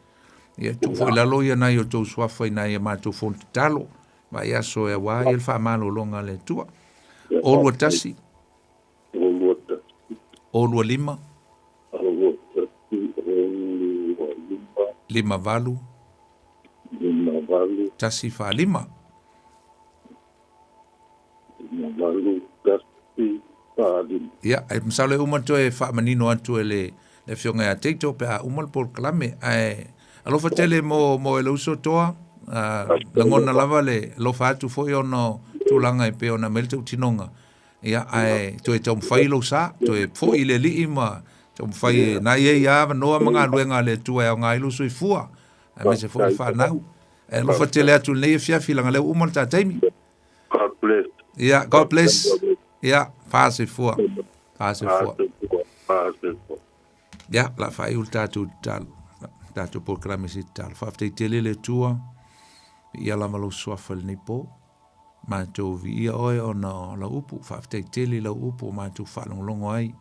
Ia tuu foi i lalo ia nai o outou suafa i nai a matou fono tatalo, vaiaso e aua ai le faamalologa a le Atua. O 21. O 25. 58. 1 4 5. Ia, e masalo e uma toe faamanino atu e le Afioga ia Taito pe a uma le polokalame. Ae alofa tele mo, mo e le uso toa, lagona lava le alofa atu foi ona o tulaga e pei ona aumai le tautinoga. Ia, ae toe taumafai lou sa, toe foi i le Alii ma taumafai e na i ai avanoa ma galuega a le Atua e aoga ai lou soifua, aemaise foi le fanau. Ae alofa tele atu i lenei afiafi leaga o lea ua uma le ta taimi. God bless. Ia, God bless. Ia, faasoifua. Faasoifua. Faasoifua. Ia, o le a faaiu le tatou tatalo, tatou polokalame se tatalo. Faafetai tele le Atua, viia lava lou suafa i lenei po. Matou viia oe ona o lau upu, faafetai tele i lau upu ua matou faalogologo ai.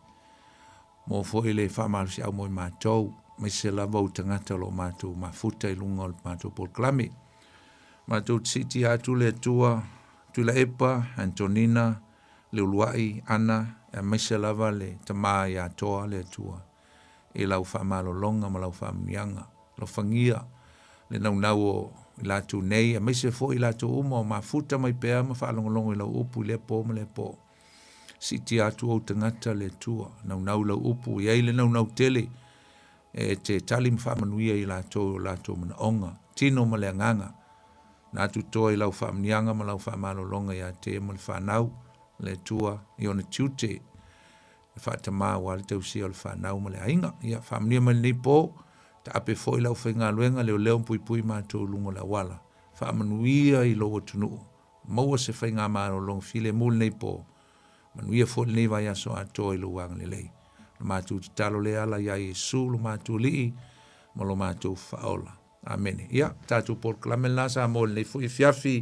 Mo foi le faamalosiau mo i matou, aemaise lava ou tagata o lo o matou mafuta i luga o le matou polokalame. Matou te siitia atu le Atua, Tuilaepa, Antonina, Leuluai, Ana, aemaise lava le Tama ia Toa le Atua, i lau faamalologa ma lau faamanuiaga. Alofagia le naunau o i latou nei, aemaise foi i latou uma o mafuta mai pea ma faalogologo i lau upu i lea po ma lea po. Siitia atu ou tagata le Atua, naunau i lau upu, i ai le naunau tele e te tali ma faamanuia i latou i o latou manaoga, tino ma le agaga. Na atu toa i lau faamanuiaga ma lau faamalologa ia te ma le fanau, le Atua, i ona tiute e faatamā aua le tausia o le fanau ma le aiga. Ia, faamanuia mai lenei po, taape foi le aufaigaluega, leoleo ma puipui matou i luga o le auala. Faamanuia i lou atunuu, maua se faigamalologa filemu lenei po, manuia foi lenei vaiaso atoa i lou agalelei. Lo matou tatalo lea ala iā Iesu lo matou Alii ma lo matou Faaola. Amene. Ia, tatou polokalame lena sa mo lenei foi afiafi,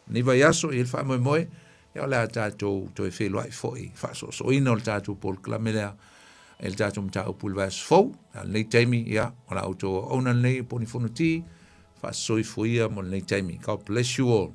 lenei vaiaso, i le faamoemoe, ia o le a tatou toe feiloai foi faasoosooina o le tatou polokalame lea i le tatou mataupu i le vaiaso fou. A o lenei taimi, ia, o la outou auauna lenei o Poni Fonoti, faasoifua ia mo lenei taimi. God bless you all.